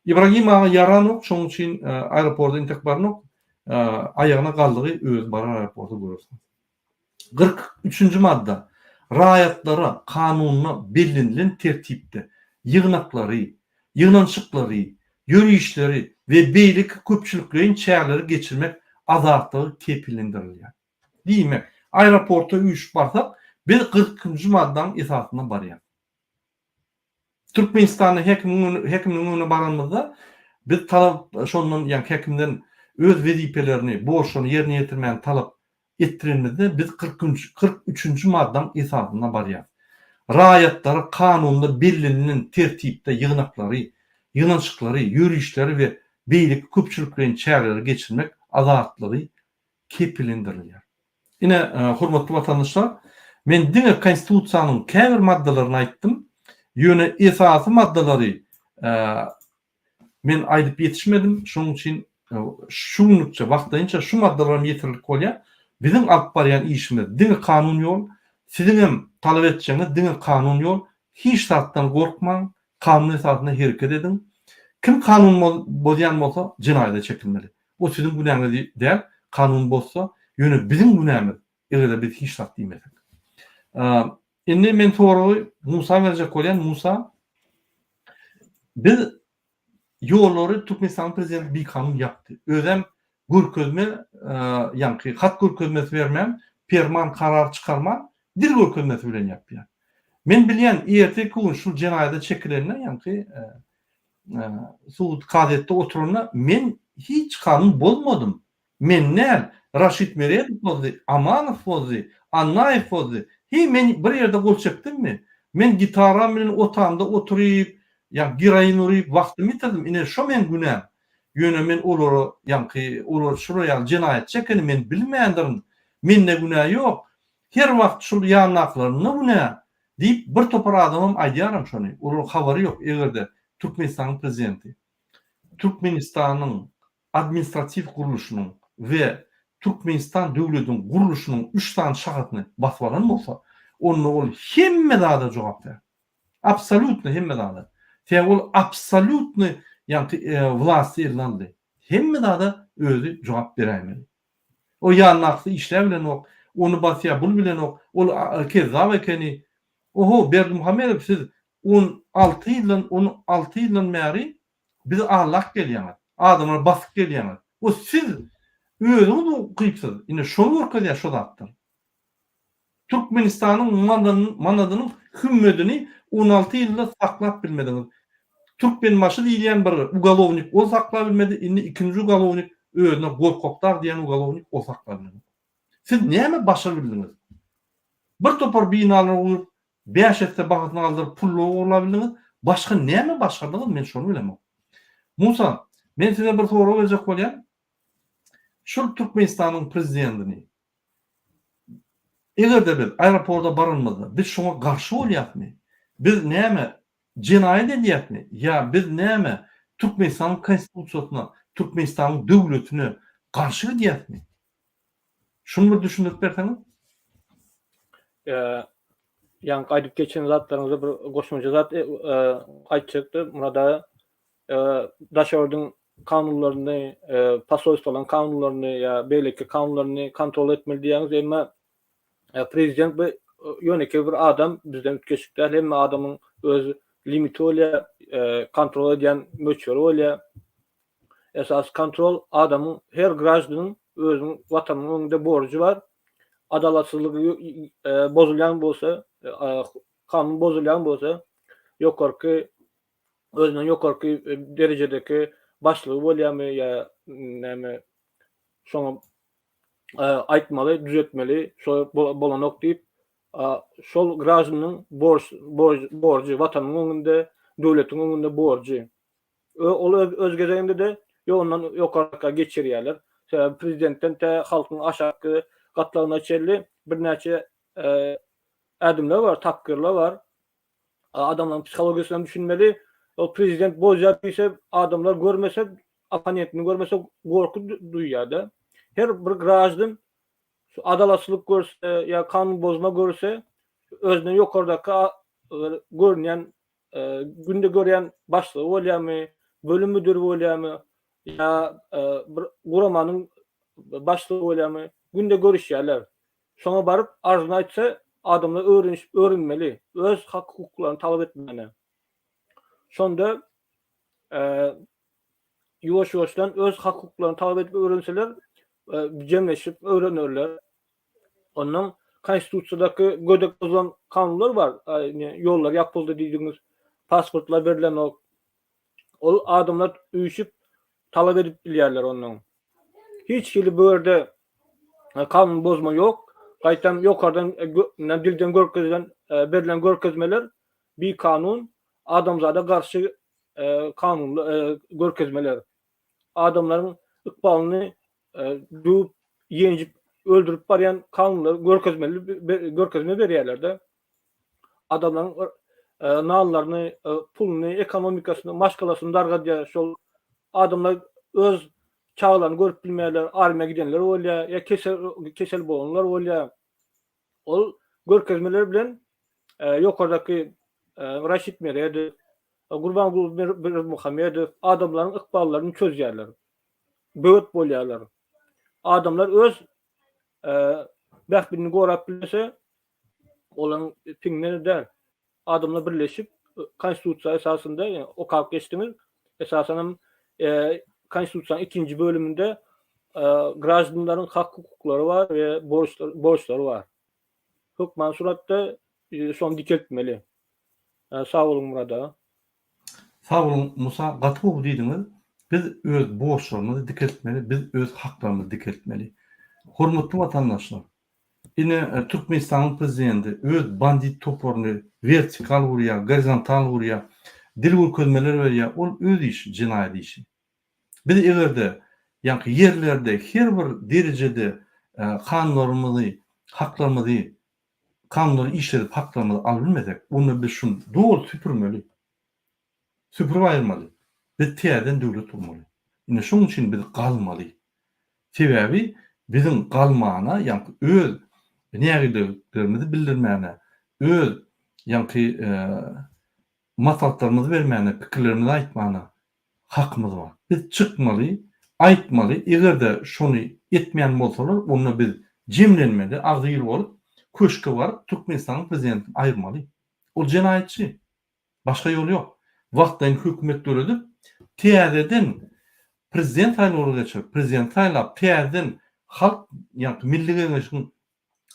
Ibragim aga ýaranok, şonuň üçin aeroporda entek baranok. Aýagyna galdygy özi barar aeroporda görersiňiz. 43-nji madda. Raýatlara kanunda bellenilen tertipde ýygnaklary, ýygnanyşyklary, ýörişleri we beýleki köpçülikleýin çäreleri geçirmek azatlygy kepillendirilýär. Diýmek, aeroporta üýşüp barsak, biz 42-nji maddanyň esasynda barýas. Türkmenistanda häkimiň häkiminiň öňüne baranymyzda, biz talap şondan, ýagny häkimden öz wezipelerini, borçlaryny ýerine ýetirmäni talap etdirenimizde, biz kyrk 43-nji maddaň esasynda barýas. Raýatlara kanunda bellenilen tertipde ýygnaklary, ýygnanyşyklary, ýörişleri we beýleki köpçülikleýin çäreleri geçirmek azatlygy kepillendirilýär. Ine, hormatly watandaşlar, men diňe Konstitusiýanyň käbir maddalaryny aýtdym, ýöne esasy maddalary men aýdyp ýetişmedim, şonuň üçin şu günlükçe, wagtlaýynça şu maddalaram ýeterlik bolýar. Biziň alyp barýan işimiz diňe kanun ýol, siziňem talap etjegiňiz diňe kanun ýol, hiç zatdan gorkmaň, kanun esasynda hereket ediň. Kim kanun bozýan bolsa, jenaýata çekilmeli. O siziň günäňiz däl, kanun bozsa, ýöne biziň günämiz, eger-de biz hiç zat diýmesek. Indi men soragy Musa berjek bolýan, Musa, biz ýollary Türkmenistanyň prezidenti bikanun ýapdy. Özem görkezme, ýaňky hat görkezmesi bermän, perman, karar çykarman, dil görkezmesi bilen ýapýar. Men bilýän, erteki gün şul jenaýata çekilende, ýaňky sud kazyýetde oturanda men hiç kanun bozmadym. Men däl, Raşid Meredow bozdy, Amanow bozdy, Annaýew bozdy. Heý men bir ýerde gol çekdimmi? Men gitaram bilen otagymda oturyp, ýa geroin uryp wagtymy ýitirdim. Ine şo meň günäm. Ýöne men olara ýaňky olar şular ýaly jenaýatçy ekeni men bilmändirin. Mende günä ýok. Her wagt şul ýandakylarynda günä. Diýip, bir topar adamam aýdýaram şony. Olaryň habary ýok, eger-de Türkmenistanyň prezidenti Türkmenistanyň administratiw gurluşynyň we Türkmenistan döwletiniň gurluşynyň üç sany şahasyny basyp alan bolsa, onda ol hemme zada jogapkär. Absolýutno hemme zada. Sebäbi ol absolýutny ýaňky wlasty eline aldy. Hemme zada özi jogap beräýmeli. O ýanynakysy işläbilenok, ony basýa bul bilenok, ol kezzap ekeni. Oho, Berdimuhamedow siz 16 ýyldan 16 ýyldan bäri bizi aldap gelýäňiz, adamlary basyp gelýäňiz. O siz özüňiz ukypsyz. Ine şony görkezýär şo zatlar. Türkmenistanyň manadynyň hümmedini 16 ýylda saklap bilmediňiz. Türkmenbaşy diýilýän bir ugalownik ol saklap bilmedi, indi ikinji ugalownik özüne Gorkakdag diýen ugalownik ol saklap bilenok. Siz näme başarbildiňiz? Bir topar binalary gurup, bäş esse bahasyny galdyryp pullary ogurlabildiňiz, başga näme başardyňyz men şony bilemok. Musa, men size bir sorag berjek bolýan. Şul Türkmenistanyň prezidentini Eger-de biz aeroporta baranymyzda biz şoňa garşy bolýasmy? Biz näme jenaýat edýäsmi? Ýa biz näme Türkmenistanyň konstitusiýasyna, Türkmenistanyň döwletine garşy gidýäsmi? Şuny bir düşündirip berseňiz. Ýaňky aýdyp geçen zatlaryňyza bir goşmaça zat aýtjakdym. Murat aga, daşary ýurduň kanunlaryny, posolstwolaryň kanunlaryny ýa beýleki kanunlaryny kontrol etmeli diýýäňiz, emma prezident bu ýönekeý bir adam, bizden üýtgeşik däl. Hemme adamyň öz limiti bolýar, kontrol edýän möçberi bolýar. Esasy kontrol adamyň, her graždanyň özüniň watanynyň öňünde borjy bar. Adalatsyzlyk bozulýan bolsa, kanun bozulýan bolsa, ýokarky özünden ýokarky derejedeki başlygy bolýarmy ýa näme şoňa aýtmaly, düzetmeli, şo bolanok diýip, şol graždanyň borç borjy watanyň öňünde, döwletiň öňünde borjy. Ol öz gezeginde-de ondan ýokarka geçirýärler. Sebäbi prezidentden tä halkyň aşaky gatlagyna çenli birnäçe ädimler bar, tapgyrlar bar. Adamlaryň psihologiýasyna hem düşünmeli. Ol prezident bozýar diýse, adamlar görmese, opponentini görmese gorky duýýar-da. Her bir graždan şu adalatsyzlyk görse ýa kanun bozma görse, özünden ýokardaky görünýän günde görýän başlygy bolýarmy, bölüm müdiri bolýarmy ýa bir guramanyň başlygy bolýarmy, günde görüşýärler. Şoňa baryp arzyny aýtsa, adamlar öwrenişip öwrenmeli, öz hak-hukuklaryny talap etmäne. Şonda ýuwaş-ýuwaşdan öz hak-hukuklaryny talap edip öwrenseler, jemleşip öwrenerler. Ondan konstitusiýadaky gödek bozulan kanunlar bar. Ýollar ýapyldy diýdiňiz, pasportlar berlenok. Ol adamlar üýşüp talap edip bilýärler ondan. Hiç hili bu ýerde kanun bozma ýok. Gaýtam ýokardan dilden görkezilen berlen görkezmeler bikanun, adamzada garşy kanunly görkezmeler. Adamlaryň ykbalyny döwüp, ýenjip, öldürip barýan kanunlary görkezmeli görkezme berýärler-de. Adamlaryň nanlaryny, puluny, ekonomikasyny, maşgalasyny dargadýar. Şol adamlar öz çagalaryny görüp bilmeýärler, armiýa gidenler bolýar, ýa kesel kesel bolanlar bolýar. Ol görkezmeler bilen ýokardaky Raşid Meredow, Gurbanguly Berdimuhamedow adamlaryň ykballaryny çözýärler. Böwet bolýarlar. Adamlar öz bähbidini gorap bilmese, olaryň piňine däl. Adamlar birleşip, konstitusiýa esasynda, ýa okap geçdiňiz, esasanam konstitusiýanyň ikinji bölüminde graždanlaryň hak-hukuklary bar we borçlary bar. Hökman suratda şony dikeltmeli. Sag boluň Myrat aga. Sag boluň Musa gaty gowy diýdiňiz biz öz borçlarymyzy dikeltmeli biz öz haklarymyzy dikeltmeli. Hormatly watandaşlar ine Türkmenistanyň prezidenti öz bandit toparyny wertikal gurýar gorizontal gurýar dil görkezmeler berýär ol öz işi jenaýat işi. Biz egerde ýaňky ýerlerde her bir derejede kanunlarymyzy haklarymyzy Kanunlary işledip haklarymyzy alybilmesek, onda biz şuny doly süpürmeli. Süpürip aýyrmaly. Biz täzeden döwlet gurmaly. Ine şoň üçin biz galmaly. Sebäbi biziň galmana, ýaňky öz nägileliklerimizi bildirmäne, öz ýaňky maslahatlarymyzy bermäne, pikirlerimizi aýtmana hakymyz bar. Biz çykmaly, aýtmaly, eger-de şony etmeýän bolsalar, onda biz jemlenmeli, agzybir bolup, köşke baryp, Türkmenistanyň prezidentini aýyrmaly. Ol jenaýatçy. Başga ýol ýok. Wagtlaýyn hökümet döredip, täzeden prezident saýlawlary geçirip, prezident saýlap, täzeden halk, ýagny Milli Geňeşiň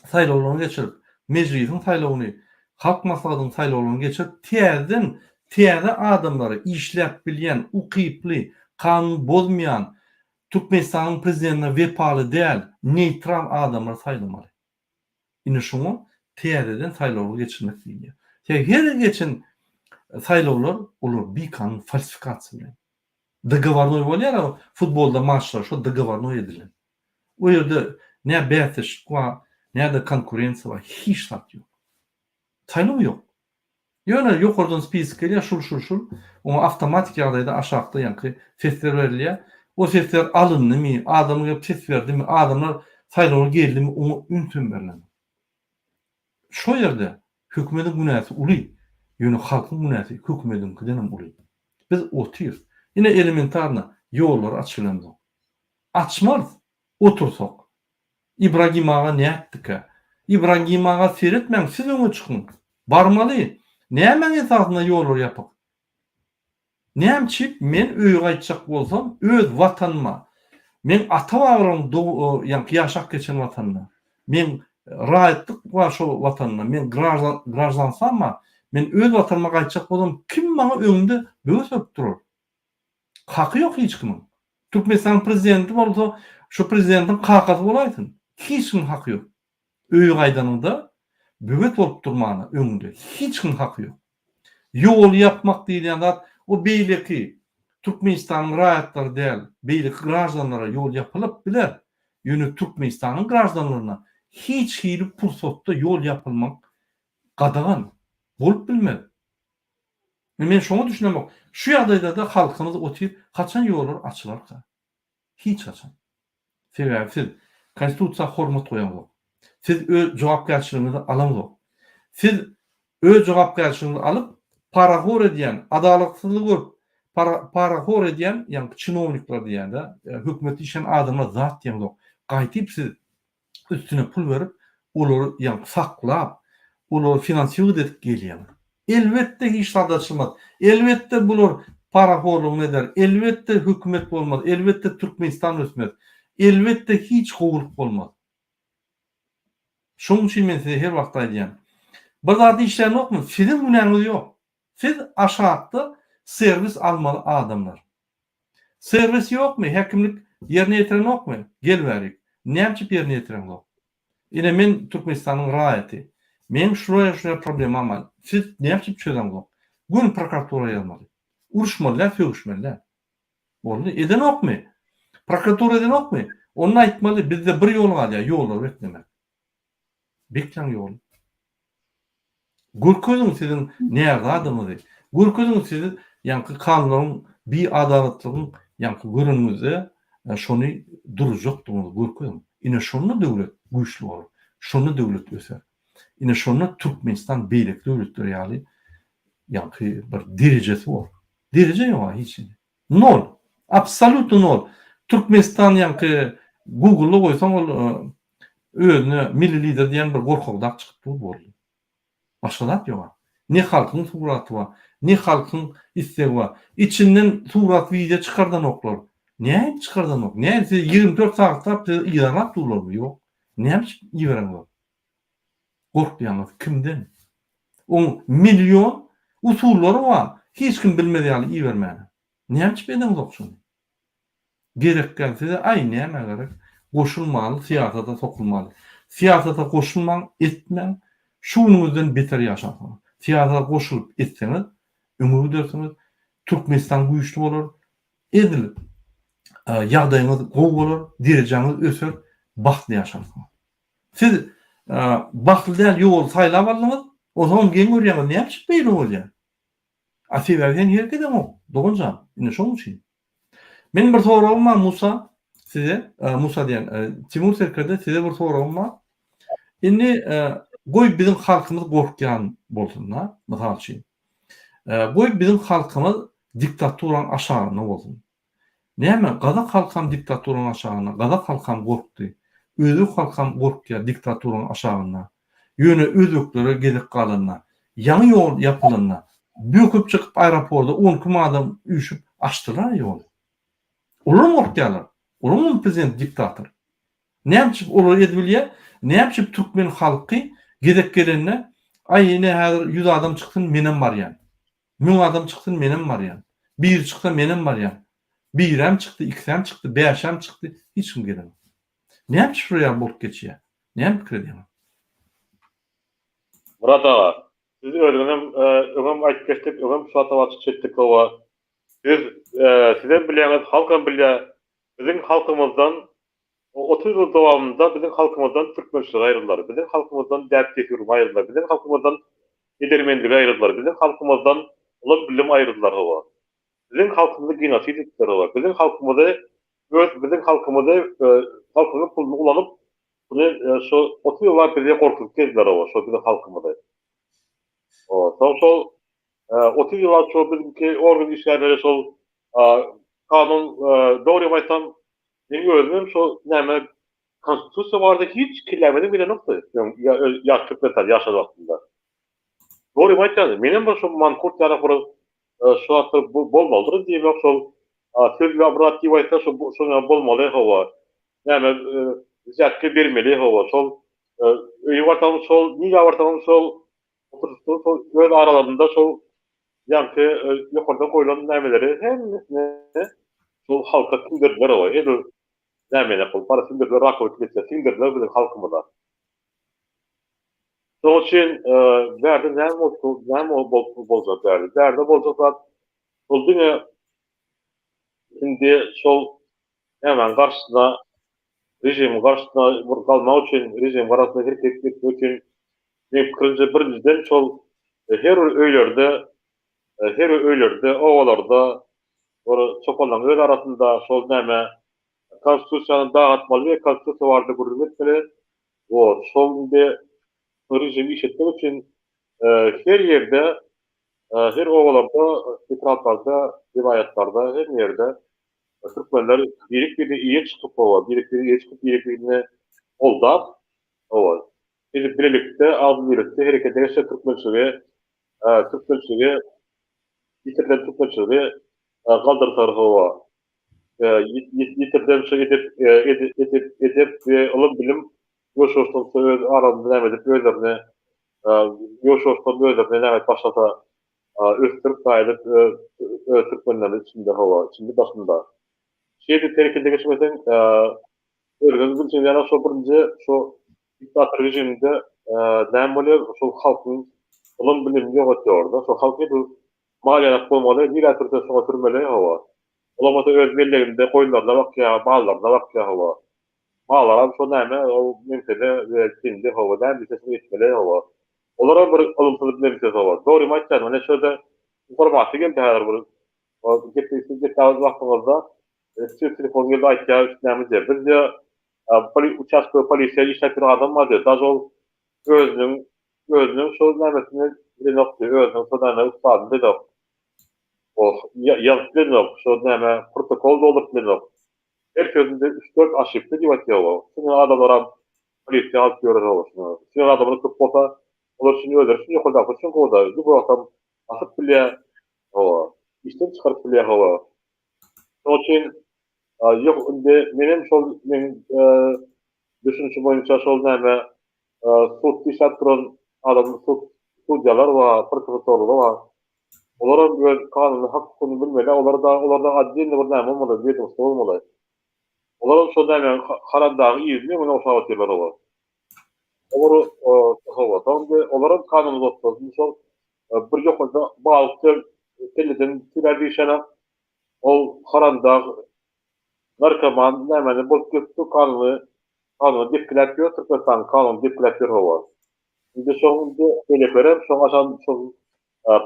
saýlawlaryny geçirip, Mejlisiň saýlawyny, Halk Maslahatynyň saýlawlaryny geçirip, täzeden täze adamlary, işläp bilýän, ukyply, kanun bozmaýan, Türkmenistanyň Prezidentine wepaly däl, neýtral adamlary saýlamaly. Ine şoňa täzeden saýlawlar geçirmek diýilýär. Sebäbi her geçen saýlawlar olar bikanun falsifikasiýa bilen. Dogowornoý bolýar-a futbolda maçlar şo dogowornoý edilen. O ýerde ne bäsdeşlik bar, ne-de konkurensiýa bar, hiç zat ýok. Saýlaw ýok. Ýöne ýokardan spisok gelýär, şul, şul, şul. Oňa awtomatik ýagdaýda aşakda ýaňky sesler berilýär. O sesler alyndymy, adamlar gelip ses berdimi, adamlar saýlawa geldimi, oňa üns hem berlenok. Şo ýerde. Hökümediň günäsi uly, ýöne halkyň günäsi hökümediňkidenem uly. Biz otyrys. Ine elementarno ýollary açyp bilemzok. Açmarys otursak. Ibragim aga nätdikä? Ibragim aga seretmäň siz öňe çykyň. Barmaly. Nämäň esasynda ýollar ýapyk? Nämçip men öýe gaýtjak bolsam öz watanyma, meň ata-babalarym ýaňky ýaşap geçen watanyma, meň raýatlyk bar şol watanda, meň graždansam bar, men öz watanyma gaýtjak bolsam kim maňa öňümde böwet bolup durar? Haky ýok hiç kimiň. Türkmenistanyň prezidenti bolsa şu prezidentiň kakasy bolaýsyn. Hiç kimiň haky ýok. Öýe gaýdanyňda böwet bolup durmana öňüňde hiç kimiň haky ýok. Ýoly ýapmak diýilýän zat o beýleki Türkmenistanyň raýatlary däl, beýleki graždanlara ýol ýapylyp biler. Ýöne Türkmenistanyň graždanlaryna hiç hili pursatda ýol ýapylmak gadagan, bolup bilmez. Men şoňa düşünemok. Şu ýagdaýda-da halkymyz otyr, haçan ýollar açylarka? Hiç haçan. Sebäbi siz Konstitusiýa hormat goýaňzok. Siz öz jogapkärçiligiňizi alaňzok. Siz öz jogapkärçiligiňizi alyp, parahor edýän, adalatsyzlygy görüp, para, parahor edýän, ýagny çinownikler diýýän-de, hökümetde işleýän adamlar zat diýeňzok. Gaýtyp siz üstüne pul berip, olary ýaňky saklap, olary finansirowat edip gelýäňiz. Elbetde hiç zat açylmaz. Elbetde bular parahorlugyny eder. Elbetde hökümet bolmaz. Elbetde Türkmenistan ösmez. Elbetde hiç gowulyk bolmaz. Şonuň üçin men size her wagt aýdýan. Bir zat işlänokmy? Siziň günäňiz ýok. Siz aşakda serwis almaly adamlar. Serwis ýokmy? Häkimlik ýerine ýetirenokmy? Gel bärik. Nämçip ýerine ýetireňzok? Ine men Türkmenistanyň raýaty. Meň şulaýa şulaýa problemam bar. Siz nämçip çözeňzok? Göni prokuratura ýazmaly. Uruşmaly däl, sögüşmeli däl. Boldy. Edenokmy? Prokuratura edenokmy? Onda aýtmaly, bizde bir ýol galýar, ýollary beklemek. Bekläň ýoly. Görkeziň siziň närzadyňyzy. Görkeziň siz ýaňky kanunlaryň biadalatlygyň ýaňky göreniňizde şony duruzjakdygyňyzy görkeziň. Ine şonda döwlet güýçli bolar. Şonda döwlet öser. Ine şonda Türkmenistan beýleki döwletler ýaly ýaňky bir derejesi bor. Dereje ýok-a hiç hili. Nol. Absolýutno nol. Türkmenistan ýaňky Google-da goýsaň ol özüne milli lider diýen bir gorkagdak çykyp dur boldy. Başga zat ýoga. Ne halkyň suraty bar, ne halkyň islegi bar. Içinden surat wideo çykardanoklar. Nädip çykardanok? Nädip sizi 24 sagatlap sizi yzarlap durlarmy? Ýok. Näme üçin ibereňzok? Gorkýaňyz kimden? Oň million usullary bar, hiç kim bilmez ýaly ibermäne. Näme üçin edeňzok şony? Gerek däl size aý nämä gerek goşulmaly syýasata sokulmaly. Syýasata goşulmaň etmäň şu günüňizden beter ýaşarsyňyz. Syýasata goşulyp etseňiz öňe gidersiňiz Türkmenistan güýçli bolar edil ýagdaýyňyz gowy bolar derejäňiz öser bagtly ýaşarsyňyz. Siz bagtly däl ýoly saýlap aldyňyz onsoňam geň görýäňiz näme üçin beýle bolýar. A sebäbi sen hereket edeňok, dogan jan. Ine şoň üçin. Meniň bir soragym bar Musa size, Musa diýen, Timur serkerde size bir soragym bar. Indi goý biziň halkymyz gorkýan bolsun-da, mysal üçin. Goý biziň halkymyz diktaturaň aşagynda bolsun. Näme, gazak halkam diktaturaň aşagynda, gazak halkam gorkdy. Özbek halkam gorkýar diktaturaň aşagynda. Ýöne özbeklere gezek galanda, ýaňy ýol ýapylanda, böküp çykyp aeroporda on kim adam üýşüp açdylar ýoly. Olaram gorkýarlar. Olaryňam prezidenti diktator. Näme üçin olar edibilýär? Näme üçin türkmen halky gezek gelende, aý ine häzir ýüz adam çyksyn menem barýan. Müň adam çyksyn menem barýan. Biri çyksa menem barýan. Birem çykdy, ikisem çykdy, bäşem çykdy, hiç kim gelenok. Näme üçin şular ýaly bolup geçýär? Näme pikir edýäňiz? Myrat aga, siz özüňizem öňem aýdyp geçdik, öňem şu hakda wagt çekdik hawa. Siz sizem bilýäňiz, halkam bilýär. Biziň halkymyzdan 30 ýyl dowamynda biziň halkymyzdan türkmençiligi aýyrdylar, biziň halkymyzdan däp-dessuryny aýyrdylar, biziň halkymyzdan edermenligi aýyrdylar, biziň halkymyzdan ylym-bilim aýyrdylar hawa. Biziň halkymyzy genosid etdiler hawa. Biziň halkymyzy öz biziň halkymyzy halkymyzyň puluny ulanyp, muny şu 30 ýyllap bizi gorkuzyp gezdiler hawa, şo biziň halkymyzy. Soň şol 30 ýyllap şol bizimki organ işgärleri şol kanun dogrymy aýtsam meň özüm hem şol näme konstitusiýa barada hiç kellämeden gelenokdy öň ýaş Türkmenistanda ýaşan wagtymda. Dogrymy aýtýan menem bir şol mankurt ýaly bir şu zatlar bolmalydyr diýmek şol söz bir zat diýip aýtsa şo şoňa bolmaly hawa. Näme wzýatka bermeli hawa şol öýe barsaň şol nirä barsaň şol oturyşda şol öz aralarynda şol ýaňky ýokarda goýlan nämeleri hemmesini şol halka siňdirdiler hawa edil näme bolup bara siňdirdiler rakowy geçse siňdirdiler biziň halkymyza. Şonuň üçin bärde näme bolup näme bolup boljak bärde? Bärde boljak zat ol diňe indi şol nämäň garşysyna režimiň garşysyna bir galmak üçin režimiň garşysyna hereket etmek üçin meň pikirimçe birinjiden şol her bir öýlerde her bir öýlerde obalarda bir çopanlaryň öz arasynda şol näme konstitusiýany dagatmaly we konstitusiýa barada gürrüň etmeli we şol indi režimi işletmek üçin her ýerde her obalarda etraplarda welaýatlarda hemme ýerde Türkmenler birek-birine eýe çykyp, hawa, birek-birine eýe çykyp, birek-birini goldap, hawa, edip bilelikde, agzybirlikde herekete geçse türkmençiligi, türkmençiligi, ýitirilen türkmençiligi galdyrsalar, hawa, ýitirilen şu edep, edep, edep we ylym-bilim ýuwaş-ýuwaşdan öz aralarynda näme edip özlerini, ýuwaş-ýuwaşdan özlerini näme edip başlasa, ösdürip gaýdyp öz türkmenleriniň içinde hawa içinde daşynda. Şeýdip herekete geçmeseň özüňiz bilşiňiz ýaly şo birinji şo diktator režiminde näme bolýar şol halkyň ylym bilimini ýok etýorda şo halk edil mal ýanak bolmaly nirä sürse şoňa sürmeli hawa. Olam bolsa öz melleginde goýunlaryna bakýar mallaryna bakýar hawa. Malaram şo näme ol meňsede we kendi hawa näme diýse şony etmeli hawa. Olaram bir ylymsyz bilemsiz hawa. Dogrymy aýtýan mine şo ýerde informasiýa geldi häzir bir gepleşik siz gepläp wagtyňyzda size telefon geldi aýtýar näme diýýär biz diýýär poli uçastkowy polisiýa işläp ýören adam bar diýýär daže ol özüniň özüniň şol nämesini bilenok diýýär özüniň şo näme ustadyny bilenok ol ýazyp bilenok şo näme protokol dolduryp bilenok her sözünde üç-dört aşypka diýip aýtýar ol şuny adamlaram Polisiýa alyp ýörer oba şuny. Şuny adamlar köp bolsa, olar üçin özleri üçin ýokardaky üçin gowuda. Bu wagtam basyp bilýär, hawa, işden çykaryp bilýär, hawa. Şonuň üçin ýok indi menem şol meň düşünişim boýunça şol näme sudda işläp duran adam sud sudýalar bar, prokurorlar bar. Olaram öz kanuny hak hukugyny bilmeli, olarda olarda otdelnyý bir näme bolmaly, wedomstwo bolmaly. Olaram şol nämäň haramdagyň yzyny öňüne ogşap otyrlar olar. Olar hawa, soň indi olaram kanuny bozupdyr. Indi şol bir ýokarda balyk bilen kelleden tüýlär diýişenak. Ol haramdag narkoman nämäni bolup gezipdir kanuny kanuny depgiläp ýör Türkmenistanyň kanunyny depgiläp ýör hawa. Indi şoň indi beýlekilerem şoň aşan şol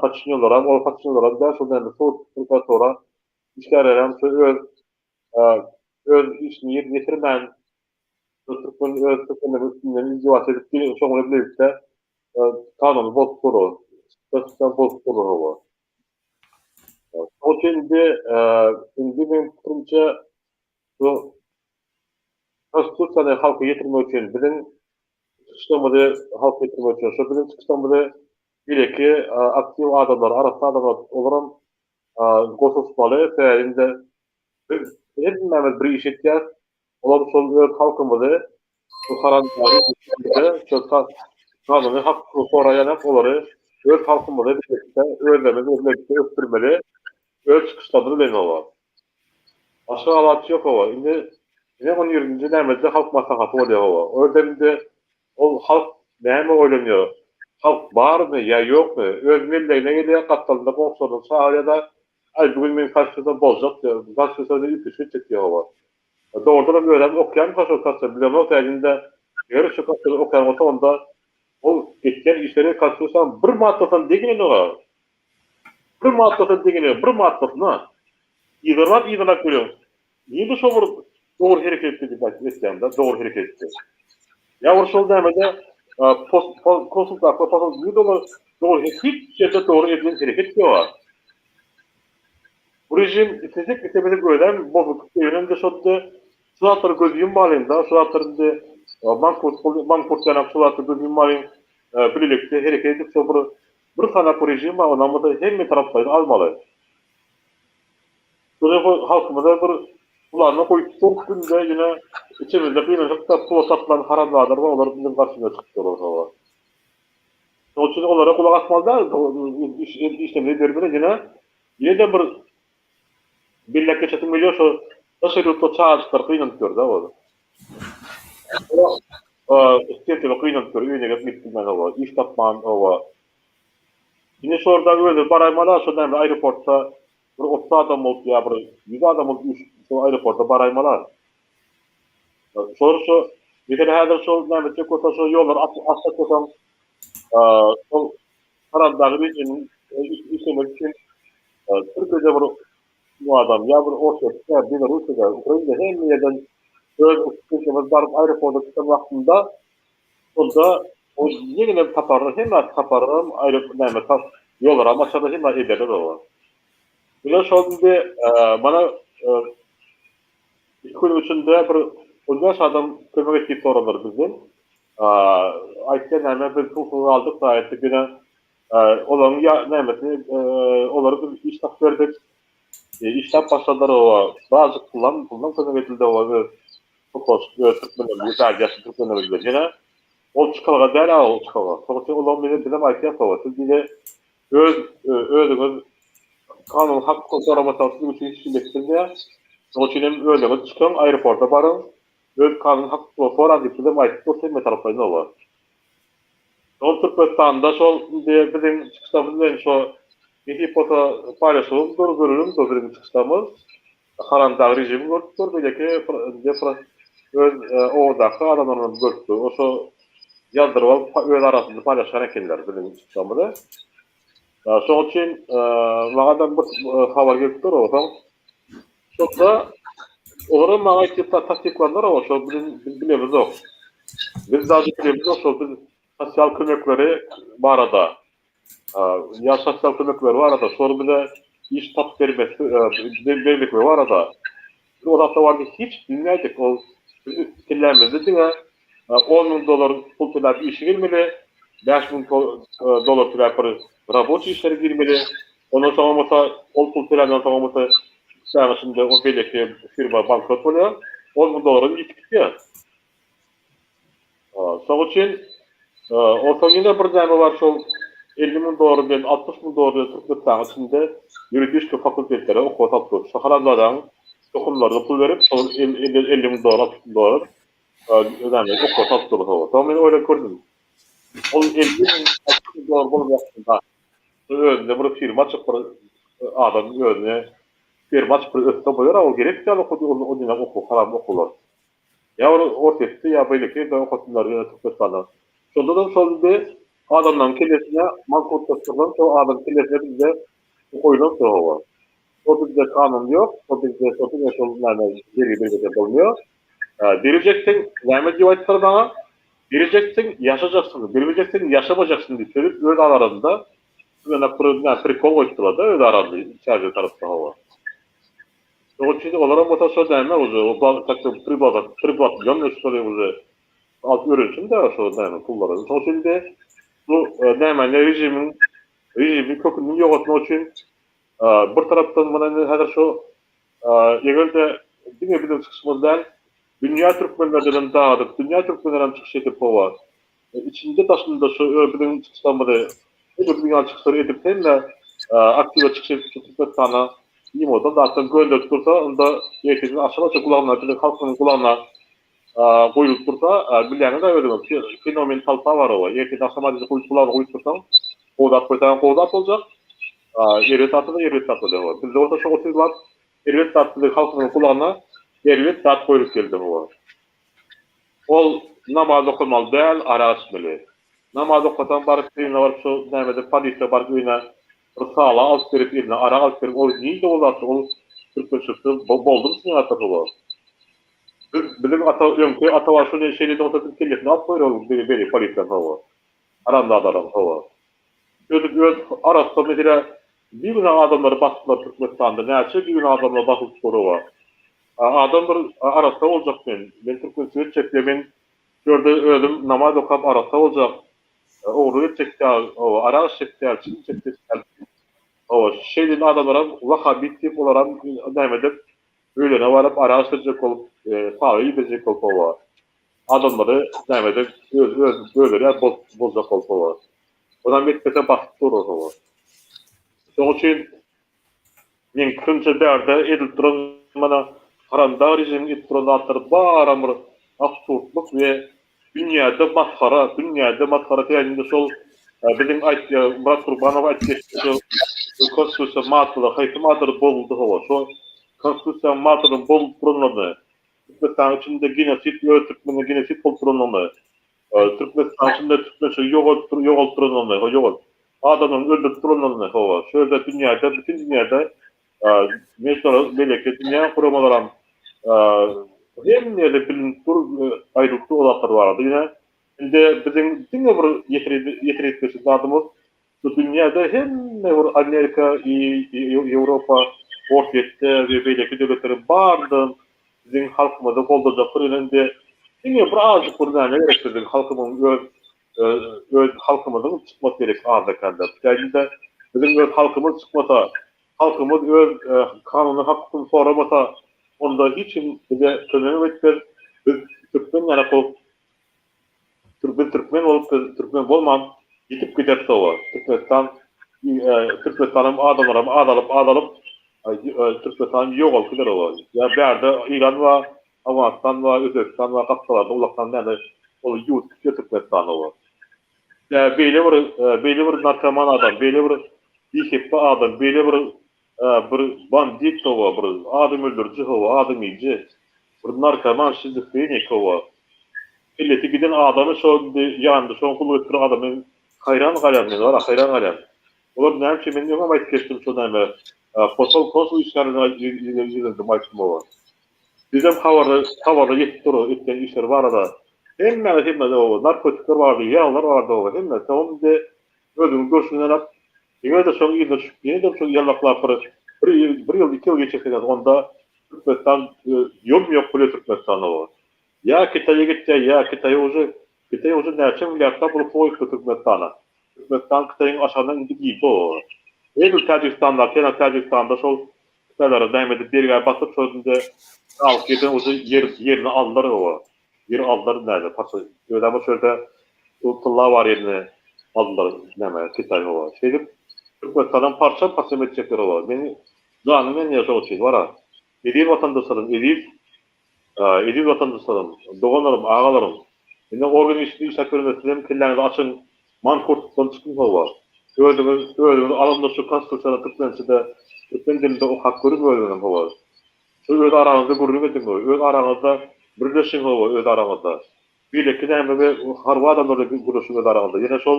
podçinýonlaram ol podçinýonlaram däl şol näme sud prokuratura işgärlerem şu öz öz işini ýerine ýetirmän, türkmen öz türkmenleriň üstünden izdiwaç edip şoň bilen birlikde kanuny bozup durlar. Konstitusiýany bozup durlar olar. Şonuň üçin indi indi meň pikirimçe şu konstitusiýany halka ýetirmek üçin biziň çykyşlarymyzy halka ýetirmek üçin şu biziň çykyşlarymyzy beýleki aktiw adamlar, arassa adamlar olaram goşulyşmaly, sebäbi indi biz hemmämiz bir iş etýäs, olar şol öz halkymyzy şu haramzada şol kanuny hak soraýan olary öz halkymyzy bilelikde özlerimiz bilelikde ösdürmeli öz çykyşlarymyz bilen oba. Başga alaç ýok oba. Indi ine on ýirinji nämede halk maslahaty bolýar oba. O ýerde indi Ol halk näme oýlanýar? Halk barmy ýa ýokmy? Öz mellegine gelýär, gapdalynda goňşularyny çagyrýar-da, Aý, bu gün men konstitusiýa boljak diýýär. Konstitusiýa bilen üýtgeşik etjek diýýär oba. Dogrudanam özem okýarmyka şol konstitusiýany bilemok, säginde eger şu konstitusiýany okýan bolsa onda ol etýän işleri konstitusiýanyň bir maddasyna deňenok-a. Bir maddasyna deňenok, bir maddasyna. Yzarlap yzarlap görýäň. Nirde şo bir dogry hereket etdi diýip aýdyp etýäňdä, dogry hereket etdi. Ýa bir şol nämede konsultantlar nirde olar? Dogry hiç ýerde dogry edilen hereket ýok. Bu režim islesek islemesek özem bozuk öýünem de şoldy. Şu zatlara göz ýummalyň da, şu zatlar indi mankurt mankurt ýanak şu zatlara göz ýummalyň bilelikde hereket edip şo bir bir sanak bu režim bar onam bolsa hemme taraplaýyn almaly. Şony halkymyza bir gulagyna goýup dur günde ýene içimizde gynansak da pula satylan haramzadalar bar olar biziň garşymyza çykyp durlar hawa. Şonuň üçin olara gulak asmaly däl, işlemeli bermeli ýene ýene-de bir belläp geçesim gelýär şo daşary ýurtda çagajyklar gynanyp ýör-dä ol. Istemsebe gynanyp ýör öýüne gelip gidip bilmän oba, iş tapman oba. Indi şorda özi baraýmaly şo näme aeroportda bir 30 adam bolup ýa bir 100 adam bolup üýşüp şo aeroporta baraýmaly. Şolar şo meselem häzir şol näme etjek bolsa şo ýollary açjak bolsaň şol Haramdag rejimiň işlemesi üçin Türkiýede bir bu adam ýa bir Orsýetde, Belarussiýada, Ukrainada hemme ýerden öz uçuşymyz baryp aeroporta çykan wagtynda şonda o ýeňilem taparlar, hemme zat taparlar, aýry näme tap, ýollaram açarlar, hemme zat ederler olar. Ine şol indi mana iki günüň içinde bir 15 adam kömek et diýip soradylar bizden. Aýtdy näme biz pulsuz galdyk da aýtdy ýöne olaryň ýa nämesini olary biz iş tapyp berdik. Işläp başladylar oba birazjyk puldan puldan kömek edildi oba öz topaşyp öz türkmenlerimiz bärde ýaşan türkmenlerimiz bilen. Ýöne ol çykalga däl a ol çykalga. Şonuň üçin olar bize bizem aýtýas oba siz bize öz özüňiz kanuny hak hukuk soramasaňyz siziň üçin hiç kim edip bilmeýär. Şonuň üçin hem özüňiz çykyň aeroporta baryň Öz kanuny hak hukugy soraň diýip bizem aýdyp durus hemme taraplaýyn oba. Şol Türkmenistanda şol indi biziň çykyşlarymyz bilen şo nesip bolsa paýlaşylym dur görülüm dur biziň çykyşlarymyz. Haramdag režimi görüp dur beýleki indi öz obadaky adamlarymyz görüp dur. Oşo ýazdyryp alyp öz arasynda paýlaşýan ekenler biziň çykyşlarymyzy. Şoň üçin maňadam bir habar gelip dur onsoň Şonda olaram maňa aýtdy, tassykladylar o şo biziň biz bilemizok. Biz dagy bilemizok şol biz sosial kömekleri barada. Ýa sosial kömekleri barada şol bize iş tapyp bermesi bermekleri barada. Biz o zatlar barada hiç bilmeýärdik. Ol biziň kellämizde diňe 10 müň dollar pul töläp işe girmeli, 5 müň dollar töläp bir raboçiý işlere girmeli. Ondan soňam bolsa ol pul töländen soňam bolsa üç aýyň içinde o beýleki firma bankrot bolýar. 10 müň dollaram ýitip gitýär. Şoň üçin onsoň ýene bir näme bar şol 50 müň dollar bilen 60 müň dollar bilen Türkmenistanyň içinde ýuridiski fakultetlere okuwa salyp dur. Şo haramzadaň tohumlaryna pul berip şol 50 müň dollar 60 müň dollar näme okuwa salyp dur. Soň men oýlanyp gördüm. Ol 50 müň 60 müň dollar bolup ýatanda Özünde bir firma açyp bir adam özüne firma açyp bir ötse bolar a ol gerek däl okuw o diýen okuw haram okuwlar. Ýa bir Orsýetde ýa beýleki ýerde okasynlar ýöne Türkmenistanda. Şonda-da şol indi adamlaryň kellesine mankurtlaşdyrylan şo adam kellesine bizde goýlan şo hawa. Şo bizde kanun ýok, şo bizde şo diňe şol näme bergi bermese bolmaýar. Berjekseň näme diýip aýtdylar maňa? Berjekseň ýaşajaksyň, bermejekseň ýaşamajaksyň diýip söz öz aralarynda ýöne bir näme prikol goýupdylar-da öz aralarynda içeride tarapda hawa. Şonuň üçin olaram bolsa şo näme uje priblatýonnyý şo uje alyp öwrenişim-dä şo näme pullary. Şonuň üçin indi bu nämäni režimiň režimiň kökünden ýogatmak üçin bir tarapdan mana indi häzir şo Eger-de diňe biziň çykyşymyz däl, dünýä türkmenlerdenem dagydyp, dünýä türkmenlerem çykyş edip hawa, içinde daşynda şu öz biziň çykyşlarymyzy, edil biziň ýaly çykyşlary edip hemme aktiwa çykyş edip şu Türkmenistana imodan zatdan gönderip dursa, onda ertesi gün aşa-aşa gulagyna biziň halkymyzyň gulagyna guýlup dursa, bilýäňiz-ä özüňiz, fenomen tolpa bar hawa, ertesi agşam adjy guýup gulagyna guýup dursaň, gowy zat goýsaňam gowy zat boljak, Erbet zatda-da erbet zat bolýar. Bizde bolsa şo 30 ýyllap erbet zat biziň halkymyzyň gulagyna erbet zat goýlup geldi bu. Ol namaz okamaly däl, arak içmeli. Namaz okasaň baryp öýüne baryp şo nämede polisiýa baryp öýüne bir sala alyp berip eline arak alyp berip ol nirde ol zatlar ol türkmençilikde boldumy şuny zatlar bu. Biz biziň ata öňki ata baş şuny şeýle bolsa biz kellesini alyp goýar ol beri polisiýanyň hawa. Haramzadalaryň hawa. Çözüp öz arassa meselä bigünä adamlary basyplar Türkmenistanda näçe bigünä adamlar basylyp dur Adam bir arassa boljak men men türkmençilik etjek diýe men şu ýerde özüm namaz okap arassa boljak ogurlyk etjek däl arak içjek däl çilim çekjek däl Hawa, şeýdip adamlaram wahabit diýip olaram näme edip, öýlerine baryp arak içdirjek bolup, sagy iýdirjek bolup hawa. Adamlary näme edip, öz öz özleri ýaly boljak bolup hawa. Onam etmese basyp durlar hawa. Şonuň üçin meň pikirimçe bärde edilip duran mana haramdag režimiň edip duran zatlary baram bir absurdlyk we Dünýäde masgara, dünýäde masgara sebäbi şol biziň aýt Myrat Gurbanow aýdyp geçdi şo konstitusiýa maddalar haýsy maddalar bozuldy hawa şo konstitusiýanyň maddalarynyň bozulyp duranlaryny Türkmenistanyň içinde genosid öz türkmenine genosid bolup duranlygyny Türkmenistanyň içinde türkmençiligi ýogalyp ýogalyp duranlygyny ýogalyp adamlaryň öldürip duranlygyny hawa şu ýerde dünýäde bütin dünýäde Meşhur beýleki dünýä guramalaram hemme ýerde bilinip dur, aýdylyp dur o zatlar barada. Ýöne indi biziň diňe bir ýeter ýetmezçilik zadymyz şu dünýäde hemme bir Amerika, Ýewropa, Orsýetde we beýleki döwletleriň baryndan biziň halkymyzy goldajaklar ýöne indi diňe bir azajyk bir näme gerek biziň halkymyzyň öz öz halkymyzyň çykmasy gerek azda-kände. Indi biziň öz halkymyz çykmasa Halkymyz öz kanuny hak-hukugyny soramasa, onda hiç kim bize kömegem etmez. Biz türkmen ýaly bolup, biz türkmen bolup, biz türkmen bolman ýitip gideris oba. Türkmenistan, Türkmenistanyň adamlaram azalyp, azalyp, Türkmenistan ýogalyp gider oba. Ýa bärde Eýran bar, Owganystan bar, Özbegistan bar, gapdalarda ulakdan näme ol ýuwup gitýär Türkmenistany oba. Ýa beýle bir, beýle bir narkoman adam, beýle bir bihepbe adam, beýle bir bir bandit hawa, bir adam öldüriji hawa, adam iýiji, bir narkoman, şizofrenik hawa. Kellesi giden adamy şo indi ýanynda şoňa gulluk edip duran adam men haýran galýan men wara haýran galýan. Olar näme üçin men öňem aýdyp geçdim şo näme posol konsul işgärlerine ýüzlendim aýtdym oba. Bizem habarly habarly ýetip dur etýän işleri barada. Hemmäňiz hemme oba narkotikler bardy, ýaglar bardy oba hemme. Soňam indi özüňiň görşüňiz ýaly eger-de şoň yzyna düşüp ýene-de şol ýallaklap bir bir ýyl bir ýyl iki ýyl geçirseňiz onda Türkmenistan ýom-ýok bolýar Türkmenistan oba. Ýa Kitaýa gitýär ýa Kitaýa uje Kitaý uje näçe milliardlap uly pul goýupdyr Türkmenistana. Türkmenistan Hytaýyň aşagyndan indi girdi oba. Edil Täjigistandaky ýaly Täjigistanda şol Hytaýlara näme edip bergä basyp şol indi alyp ýerden uje ýer ýerini aldylar oba. Ýer aldylar näme paça özem şo ýerde tylla bar ýerini aldylar näme Hytaý oba. Şeýdip Türkmenistanam parça parça etjekler oba. Meniň janym ýanýar şoň üçin bara. Eziz watandaşlarym eziz Eziz watandaşlarym, doganlarym, agalarym! Indi organ işinde işläp ýörende sizem kelläňizi açyň, mankurtlykdan çykyň hawa. Özüňiz, özüňiz alyň-da şu konstitusiýany türkmençede, türkmen dilinde okap görüň özüňizem hawa. Şu öz araňyzda gürrüň ediň we öz araňyzda birleşiň hawa öz araňyzda. Beýleki näme we harby adamlar bilen gürleşiň öz araňyzda. Ýene şol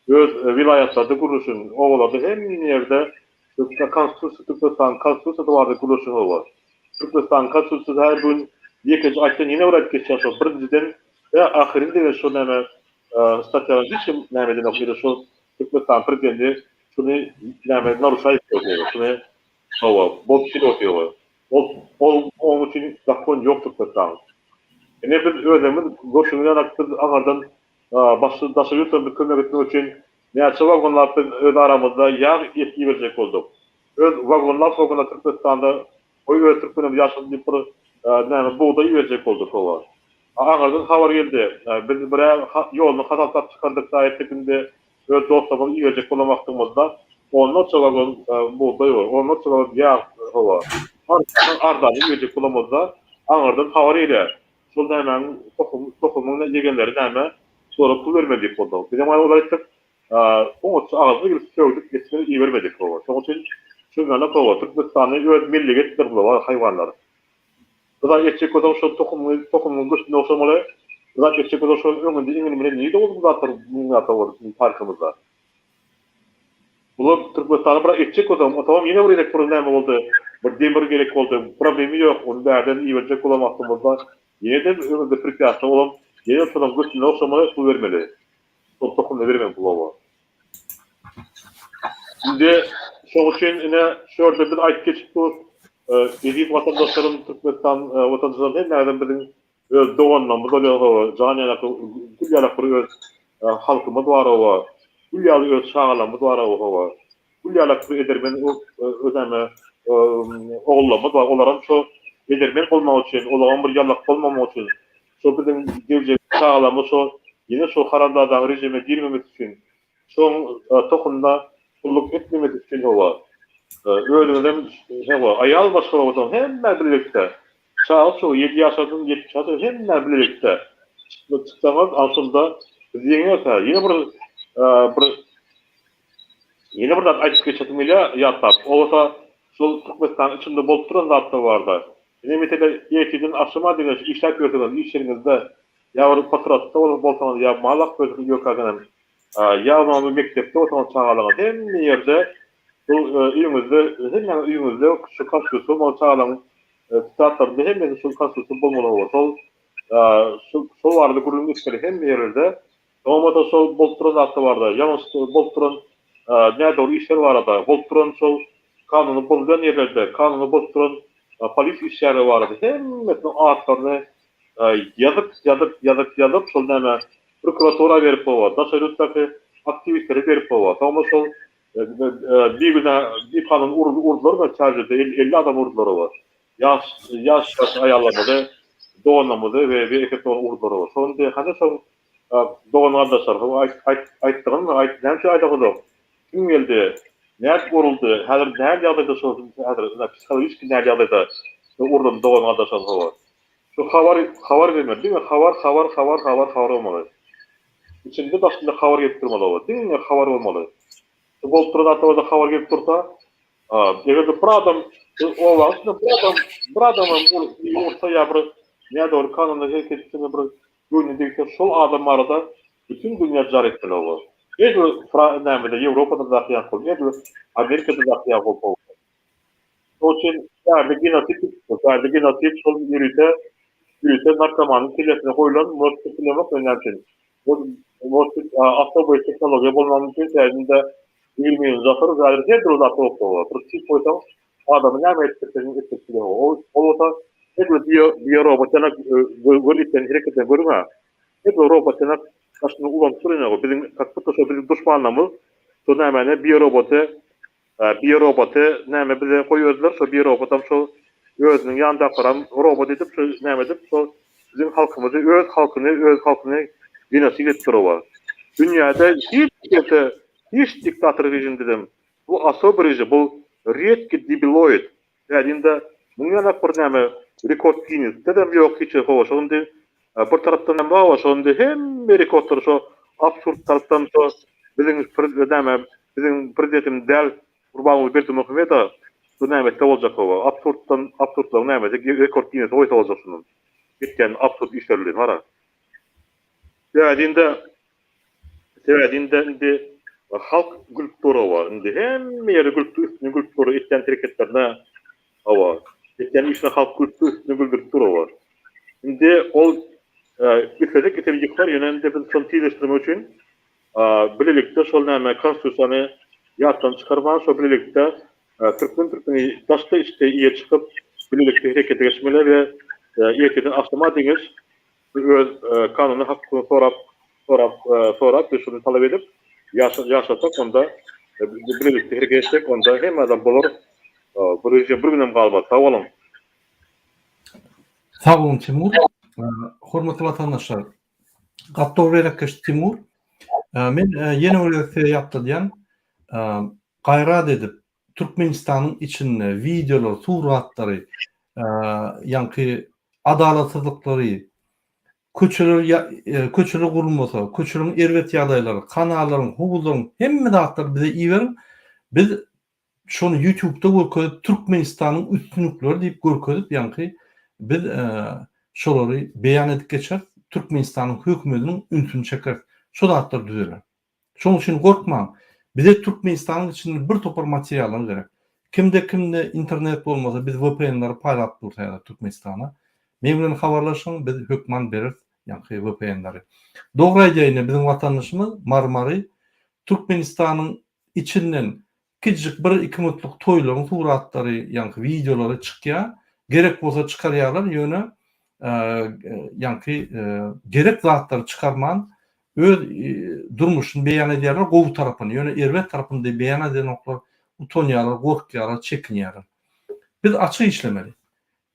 öz welaýatlarda gürleşiň, obalarda hemme ýerde Türkmen konstitusiýasy Türkmenistanyň konstitusiýasy barada gürleşiň hawa. Türkmenistanyň konstitusiýasy her gün ýekeje aýtsaň ýene bir aýdyp geçýän şol birinjiden tä ahyryna degen şo näme statýalary hiç kim näme edenok ýa-da şo Türkmenistanyň prezidenti şuny näme naruşaýt edip şuny hawa bozup gidip otyr ol ol onuň üçin zakon ýok Türkmenistanyň. Ine biz özümiz görşüňiz ýaly biz aňyrdan Başga daşary ýurtdan biz kömek etmek üçin näçe wagonlap biz öz aramyzda ýag et iberjek bolduk. Öz wagonlap wagonlap Türkmenistanda goý öz türkmenimiz ýaşasyn diýip bir näme bugdaý iberjek bolduk hawa. Aňyrdan habar geldi. Biz birä ýoluny hasaplap çykardyk da etdik indi öz dostlarymyza iberjek bolan wagtymyzda onlarça wagon bugdaý we onlarça wagon ýag hawa. Arzany iberjek bolamyzda aňyrdan habar gelýär. Şol nämäň tohum tohumyň ýegenleri näme şolara pul bermeli diýip boldy. Bizem olara aýtdyk, oňatça agzyna gelip sögdük, etmedi ibermedik hawa. Şoň üçin şundan hawa Türkmenistany öz mellegi etdiler bular bar haýwanlar. Bir zat etjek bolsaň şol tohumyňy tohumyňy götüne ogşamaly. Bir zat etjek bolsaň şol öňünde eňini bilen nirde boldy bu zatlar muň zatlar boldy biziň taryhymyzda. Bular Türkmenistana bir etjek bolsaň, otamam ýene bir gezek bir näme boldy, bir demir gerek boldy, problemi ýok, ony bärden iberjek bolan wagtymyzda ýene-de öňünde prepýatstwo bolan, ýene şonuň götüne ogşamaly pul bermeli. Şol tohumyny bermeli pul oba. Indi şoň üçin ine şu ýerde biz aýdyp geçip dur, eziz watandaşlarym, Türkmenistan watandaşlarym hemmäňizem biziň öz doganlarymyz bolýar hawa, jan ýalak, gül ýalak bir öz halkymyz bar hawa, gül ýaly öz çagalarymyz bar hawa, gül ýalak bir edermen özäme ogullarymyz bar, olaram şo edermen bolmak üçin, olaram bir ýalak bolmamak üçin, şo biziň geljek çagalarymyz şo ýene şo haramzadaň režime girmemesi üçin, Şoň tohumda gulluk etmemesi üçin hawa. Özüňizem hawa, aýal maşgala bolsaň hemme bilelikde, çaga-çuga ýedi ýaşardan 70 ýaşa hemme bilelikde çyksaňyz ana şonda biz ýeňeris hä. Ýene bir bir ýene bir zat aýdyp geçesim gelýär ýatlap. O bolsa şol Türkmenistanyň içinde bolup duran zatlar barada. Ine mesele ertirden agşama deňeç işläp ýörseňiz iş ýeriňizde ýa bir potratda bolsaňyz ýa mal bakyp ýörseňiz ýörkäňizem ýa bolmasa mekdepde bolsaňyz çagalaryňyz hemme ýerde bu öýüňizde hemmäňiz öýüňizde şu konstitusiýa bolmaly çagalaryň kitaplarynda hemmesi şu konstitusiýa bolmaly hawa şol şu şol barada gürrüň etmeli hemme ýerlerde bolmasa şol bolup duran zatlar barada ýalňyş bolup duran nädogry işler barada bolup duran şol kanuny bozulýan ýerlerde kanuny bozup duran polisiýa işgärleri barada hemmesiniň atlaryny ýazyp ýazyp ýazyp ýazyp şol näme prokuratura berip hawa daşary ýurtdaky aktiwistlere berip hawa soňra şol bigünä bikanun urdular çärjewde 50 adam urdular hawa ýaş ýaş ýaş aýallarymyzy doganlarymyzy we we erkek dogan urdular hawa şony hany şol dogan gardaşlar hawa aýt aýt aýtdygyňmy aýt näme üçin aýdaňyzok Kim geldi? Nädip uruldy? Häzir nähili ýagdaýda şo häzir ine psihologiçki nähili ýagdaýda şo urlan dogan gardaşlar hawa. Şu habar habar bermeli. Diňe habar habar habar habar habar bolmaly. Içinde daşynda habar gelip durmaly hawa. Diňe habar bolmaly. Şu bolup duran zatlar barada habar gelip dursa, eger-de bir adam obaň içinde bir adam bir adamam ursa ýa bir nädogry kanunda hereket etse bir göwnüne degse şol adam barada Bütin dünýä jar etmeli oba. Edil Fra nämede Ýewropada daky ýaly bolup, edil Amerikada daky ýaly bolup oba. Şol üçin bärde genosid gitdi. Bärde genosid şol ýörite ýörite narkomanyň kellesine goýlan muny tutup bilemok men näme üçin. Bu bu osoboý tehnologiýa bolmagy mümkin sebäbi ýigriminji asyr häzir her dürli zat bolup oba. Bir çip goýsaň adamy näme etdirseň etdirip bilýäň. Ol ol bolsa edil bio biorobot ýaly gör etýän hereketlerini görüň-ä. Edil robot ýanak daşyny ulanyp dur ine biziň kak budda şo biziň duşmanlarymyz şo nämäni bioroboty bioroboty näme bize goýberdiler şo biorobotam şo özüniň ýandakylaram robot edip şo näme edip şo biziň halkymyzy öz halkyny öz halkyny genosid edip dur oba dünýäde hiç kimse hiç diktator režimdedem bu osoby režim bu redki debiloid Bärinde muň ýalak bir näme rekord Ginnesdedem ýok hiç hawa şo indi bir tarapdan hem bar şo indi hemme rekordlar şo absurd tarapdan şo biziň näme biziň prezidentimiz däl Gurbanguly Berdimuhamedow bu näme etse boljak hawa absurddan absurdlaryň nämesi rekord Ginnese goýsa boljak şundan etýän absurd işleri bilen gara. Bärinde Sebäbi indi halk gülüp dur hawa. Indi hemme ýerde gülüp dur, üstüne gülüp dur, etýän hereketlerine hawa. Etýän işine halk gülüp dur, üstüne güldürip dur hawa. Indi ol islesek isem ýykar, ýöne indi biz şony tizleşdirmek üçin bilelikde şol näme konstitusiýany ýatdan çykarman, şol bilelikde türkmen türkmeni daşda içde ýe çykyp bilelikde herekete geçmeli we ertirden agşama deňiç öz kanuny hakyny sorap sorap sorap we şuny talap edip ýaşasak onda bilelikde hereket etsek onda hemme adam bolar bu rejim bir günem galmaz sag boluň. Sag boluň Timur. Hormatly watandaşlar, gaty dogry belläp geçdi Timur. Men ýene bir gezek size ýatladýan, gaýrat edip Türkmenistanyň içinde wideolar, suratlary, ýaňky adalatsyzlyklary, köçeler köçeler gurulmasa, köçeleriň erbet ýagdaýlary, kanallaryň, howuzlaryň hemme zatlary bize iberiň. Biz şony ýutubda görkezip, Türkmenistanyň üstünlikleri diýip görkezip, ýaňky biz şolary beýan edip geçeris, Türkmenistanyň hökümetiniň ünsüni çekeris. Şo zatlar düzeler. Şonuň üçin gorkmaň. Bize Türkmenistanyň içinde bir topar materiallar gerek. Kimde kimde internet bolmasa biz VPN-leri paýlap durus häzir Türkmenistana. Meň bilen habarlaşyň biz hökman bereris ýaňky VPN-leri. Dogry aýdýar ine biziň watandaşymyz Mary Mary Türkmenistanyň içinden. Kiçijik bir-iki minutlyk toýlaryň suratlary, ýaňky wideolary çykýar. Gerek bolsa çykarýarlar, ýöne ýaňky gerek zatlary çykarman, öz durmuşyny beýan edýärler, gowy tarapyny, ýöne erbet tarapyny beýan edenoklar, utanýarlar, gorkýarlar, çekinýärler. Biz açyk işlemeli.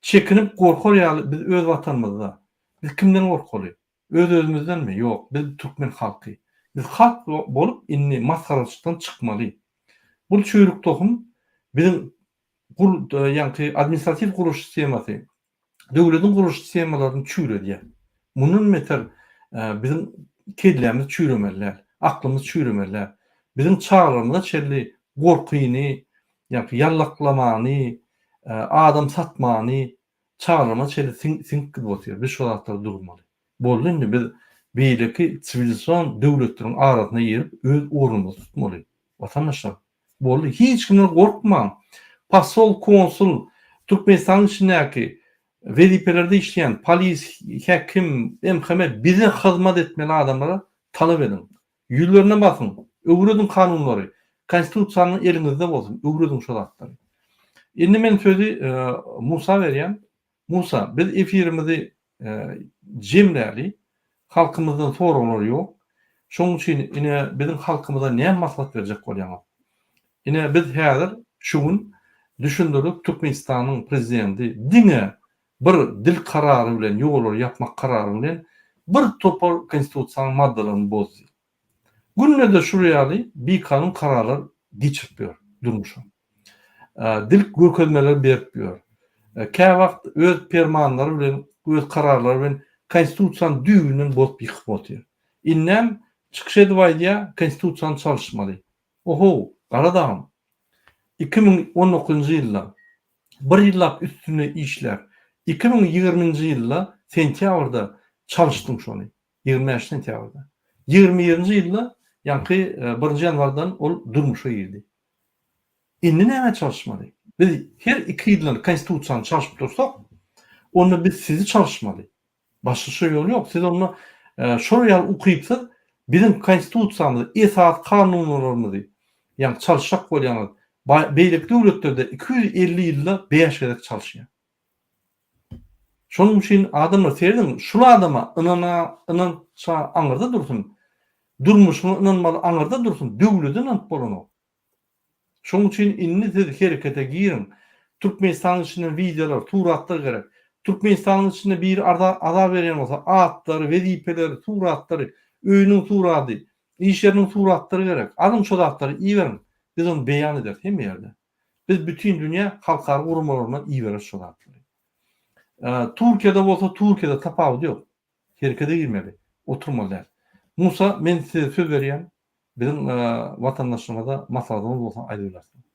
Çekinip gorkar ýaly biz öz watanymyzda. Biz kimden gorkaly? Öz-özümizdenmi? Ýok, biz türkmen halky. Biz halk bolup indi masgaraçykdan çykmaly. Bul çüýrük tohum biziň gul ýaňky administratiw gurluş sistemasy, döwlediň gurluş sistemalaryny çüýredýär. Mundan beter biziň kellämiz çüýremeli däl, aklymyz çüýremeli däl. Biziň çagalarymyza çenli gorkyny, ýaňky ýallaklamany, adam satmany Çagalama çenli siňip gidip otyr. Biz şo zatlara durmaly. Boldy indi biz beýleki siwilizasion döwletleriň arasyna girip öz ornumyzy tutmaly. Watandaşlar. Boldy. Hiç kimden gorkmaň. Posol, konsul, Türkmenistanyň içindäki wezipelerde işleýän polis, häkim, MHM bize hyzmat etmeli adamlara talap ediň. Ýüzlerine basyň. Öwrediň kanunlary. Konstitusiýanyň eliňizde bolsun. Öwrediň şo zatlary. Indi men sözi Musa berýän. Musa, biz efirimizi jemläli. Halkymyzdan soraglar ýok. Şonuň üçin ine biziň halkymyza näme maslahat berjek bolýaňyz? Ine biz häzir şu gün düşündirdik Türkmenistanyň prezidenti diňe bir dil karary bilen ýollary ýapmak karary bilen bir topar konstitusiýanyň maddalaryny bozdy. Günde-de şul ýaly bikanun kararlar geçirip ýör durmuşa. Dil görkezmeler berip ýör. Käwagt öz permanlary bilen, öz kararlary bilen konstitusiýany düýbünden bozup ýykyp otyr. Indem çykyş edip aýdýar, konstitusiýany çalyşmaly. Ohow, gara dagym. 2019-njy ýylda bir ýyllap üstünde işläp, 2020-nji ýylda sentýabrda çalyşdym şony, 25 sentýabrda. 21-nji ýylda, ýaňky birinji ýanwardan ol durmuşa girdi. Indi nämä çalyşmaly? Biz her iki ýyldan konstitusiýany çalşyp dursak, onda biz sizi çalyşmaly. Başgaça ýol ýok. Siz onda şol ýaly ukypsyz biziň konstitusiýamyzy, esasy kanunlarymyzy ýagny çalyşjak bolýaňyz. Beýleki döwletlerde 250 ýylda 5 gezek çalyşýar. Şonuň üçin adamlar serediň, şul adama ynana ynança aňyrda dursun, durmuşyňa ynanmaly aňyrda dursun, döwlete ynanyp bolanok. Şonuň üçin indi siz herekete giriň. Türkmenistanyň içinden wideolar, suratlar gerek. Türkmenistanyň içinde biri azar berýän bolsa, atlary, wezipeleri, suratlary, öýüniň surady, iş ýeriniň suratlary gerek. Alyň şo zatlary iberiň. Biz ony beýan ederis hemme ýerde. Biz bütin dünýä halkara guramalaryna ibereris şo zatlary. Türkiýede bolsa Türkiýede tapawudy ýok. Herekete girmeli. Oturmaly däl. Musa men size söz berýän. Biziň watandaşlarymyza maslahatyňyz bolsa aýdybilersiňiz.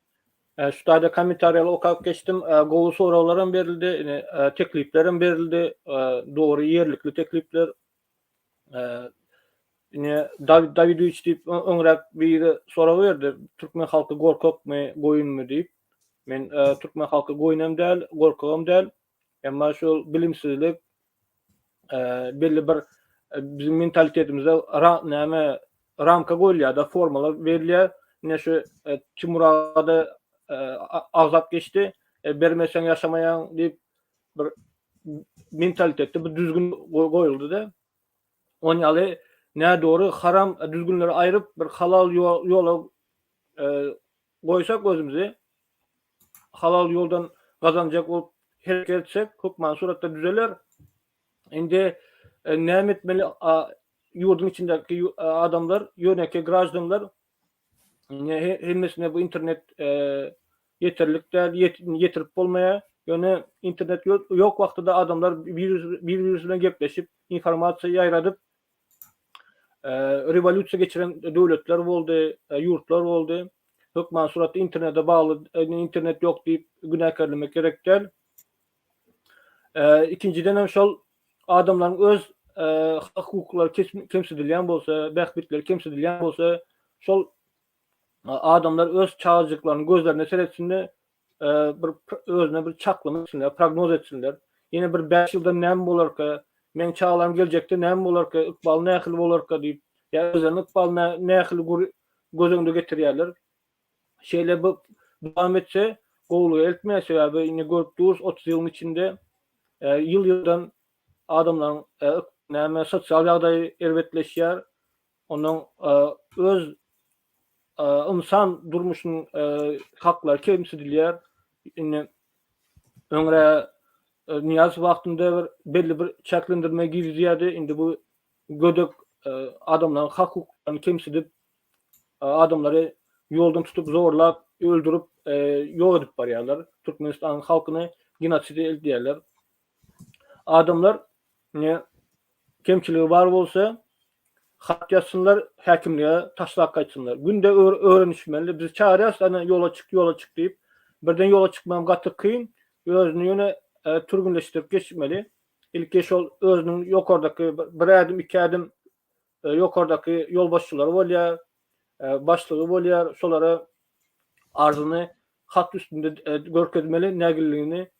Şu taýda kommentariýaly okap geçdim. Gowy soraglaram berildi, ine tekliplerem berildi. Dogry ýerlikli teklipler. Ine Dawid Dawidowiç diýip öňräk biri sorag berdi. Türkmen halky gorkakmy, goýunmy diýip. Men türkmen halky goýun hem däl, gorkagam däl. Emma şol bilimsizlik belli bir biziň mentalitetimizde näme ramka goýulýar-da, formalar berilýär. Ine şu Timur aga-da agzap geçdi. Bermeseň ýaşamaýaň diýip bir mentalitetde bir düzgün goýuldy-da. On ýaly nädogry haram düzgünleri aýryp bir halal ýola goýsak özümizi halal ýoldan gazanjak bolup hereket etsek hökmany suratda düzeler. Indi näme etmeli ýurduň içindäki adamlar ýönekeý graždanlar hemmesine bu internet ýeterlik däl ýetirip bolmaýar. Ýöne internet ýok wagtda adamlar bir-biri bilen gepleşip informasiýa ýaýradyp rewolýusiýa geçiren döwletler boldy, ýurtlar boldy. Hökman suratda internete bagly, internet ýok diýip günäkärlemek gerek däl. Ikinjiden hem şol adamlaryň öz hak-hukuklary kemsidilýän bolsa, bähbitleri kemsidilýän bolsa, şol adamlar öz çagajyklarynyň gözlerine seretsinde bir özüne bir çaklama etsinler, prognoz etsinler. Ýene bir 5 ýyldan näme bolarka, meň çagalarym geljekde näme bolarka, ykbaly nähili bolarka diýip, ýa özleriniň ykbalyny nähili göz öňünde getirýärler. Şeýle bu dowam etse gowulyga eltmeýär sebäbi indi görüp durus 30 ýylyň içinde ýyl-ýyldan adamlaryň näme sosial ýagdaýy erbetleşýär. Ondan öz ynsan durmuşynyň haklary kemsidilýär. Indi öňre Nyýazow wagtynda bir belli bir çäklendirme girizýärdi. Indi bu gödek adamlaryň hak-hukuklaryny kemsidip, adamlary ýoldan tutup zorlap, öldürip, ýok edip barýarlar. Türkmenistanyň halkyny genoside eltýärler. Adamlar ne kemçiligi bar bolsa hat ýazsynlar, häkimlige taşlap gaýtsynlar. Günde öwrenişmeli. Biz çagyrýarys, ana ýola çyk, ýola çyk diýip. Birden ýola çykmagam gaty kyn. Özüni ýöne türgünleşdirip geçmeli. Ilki şol özüniň ýokardaky bir ädim, iki ädim ýokardaky ýolbaşçylary bolýar, başlygy bolýar, şolara arzyny hat üstünde görkezmeli, nägilligini.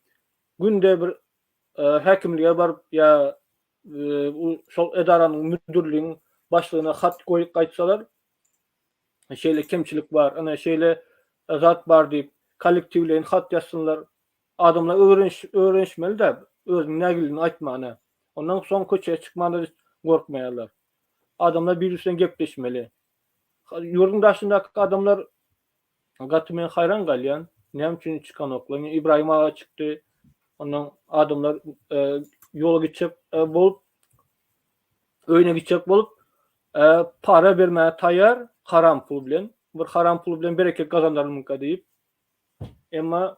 Günde bir häkimlige baryp ýa şol edaranyň müdirligiň başlygyna hat goýup gaýtsalar, şeýle kemçilik bar, ine şeýle zat bar diýip, kollektiwleýin hat ýazsynlar. Adamlar öwrenişmeli-dä özüniň nägiligini aýtmana. Ondan soň köçä çykmana gorkmaýarlar. Adamlar bir-birisi bilen gepleşmeli. Ýurduň daşyndaky adamlar gaty men haýran galýan. Näme üçin çykanoklar? Indi Ibrahim aga çykdy. Ondan adamlar ýola gitjek bolup, öýüne gitjek bolup, para bermäge taýýar, haram pul bilen. Bir haram pul bilen bereket gazanarmyka diýip. Emma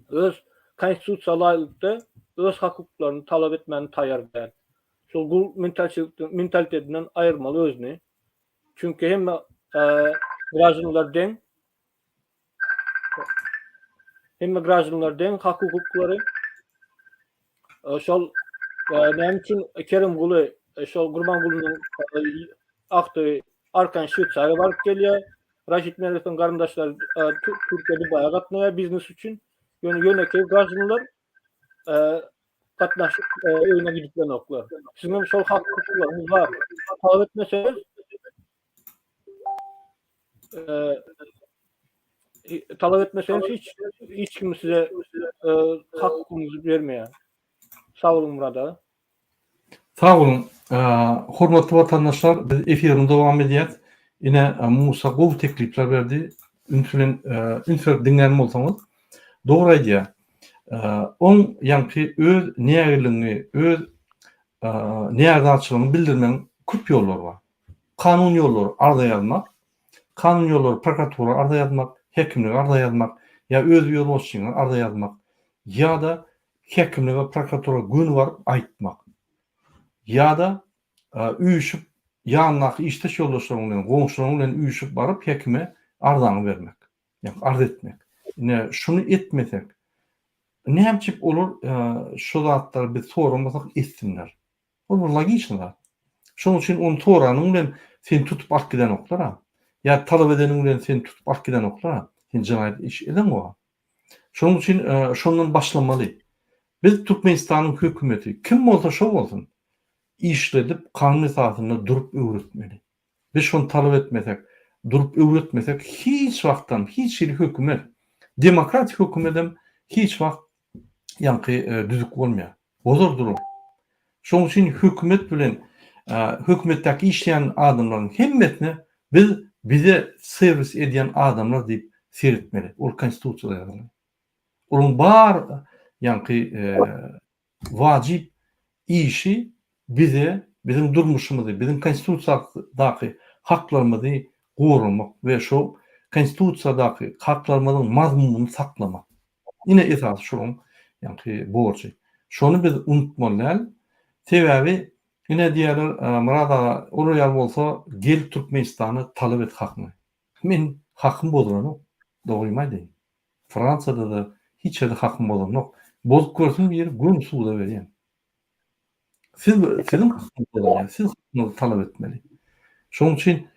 öz konstitusiýa laýyklykda öz hak-hukuklaryny talap etmäne taýýar däl. Şol gul mentalitetinden aýyrmaly özüni. Çünki hemme graždanlar deň. Hemme graždanlar deň hak-hukuklary. Şol näme üçin Kerimguly şol Gurbangulynyň agtygy arkan Şweýsariýa baryp gelýär. Raşid Meredowyň garyndaşlary Türkiýe Dubaýa gatnaýar biznes üçin. Ýöne ýönekeý graždanlar gatnaşyp öýüne gidip bilenoklar. Siziň hem şol hak hukuklaryňyz bar. Talap etmeseňiz talap etmeseňiz hiç hiç kim size hak hukugyňyzy bermeýär. Sag boluň Murad aga. Sag boluň. Hormatly watandaşlar, biz efirimizi dowam edýäs. Ine, Musa gowy teklipler berdi. Üns bilen üns berip diňlän bolsaňyz, dogry aýdýar. Oň ýaňky öz nägiligiňi, öz närazyçylygyňy bildirmegiň köp ýollary bar. Kanun ýollary arza ýazmak, kanun ýollary prokuratura arza ýazmak, häkimlige arza ýazmak ýa öz ýolbaşçyňa arza ýazmak ýa-da häkimlige, prokuratura göni baryp aýtmak ýa-da üýşüp ýanyndaky işdeş ýoldaşlaryň bilen, goňşularyň bilen üýşüp baryp hekime arzaňy bermek, ýa arz etmek. Ine, şuny etmesek, näme üçin olar şu zatlary biz soramasak etsinler? Ol bir logiçny zat. Şonuň üçin ony soranyň bilen seni tutup alyp gidenoklar-a. Ýa talap edeniň bilen seni tutup alyp gidenoklar-a. Sen jenaýat iş edeňok-a. Şonuň üçin şondan başlamaly. Biz Türkmenistanyň hökümeti, kim bolsa şo bolsun, işledip kanun esasynda durup öwretmeli. Biz şony talap etmesek, durup öwretmesek hiç wagtam hiç hili hökümet, demokratik hökümetem hiç wagt ýaňky düzük bolmaýar. Bozar durar. Şonuň üçin hökümet bilen hökümetdäki işleýän adamlaryň hemmesine biz bize serwis edýän adamlar diýip seretmeli. Ol konstitusiýada ýazylan. Olaryň bar ýaňky wajyp işi bize biziň durmuşymyzy, biziň konstitusiýadaky haklarymyzy goramak we şo konstitusiýadaky haklarymyzyň mazmunyny saklamak. Ine esasy şolaryň ýaňky borjy. Şony biz unutmaly däl. Sebäbi ine diýýärler Myrat aga olar ýaly bolsa gel Türkmenistana talap et hakyňy. Men hakym bozulanok. Dogrymy aýdaýyn. Fransiýada-da hiç ýerde hakym bozulanok. Bozup görsün biri göni suda berýän. Siz siziň hakyňyz bozulýar. Siz hakyňyzy talap etmeli. Şonuň üçin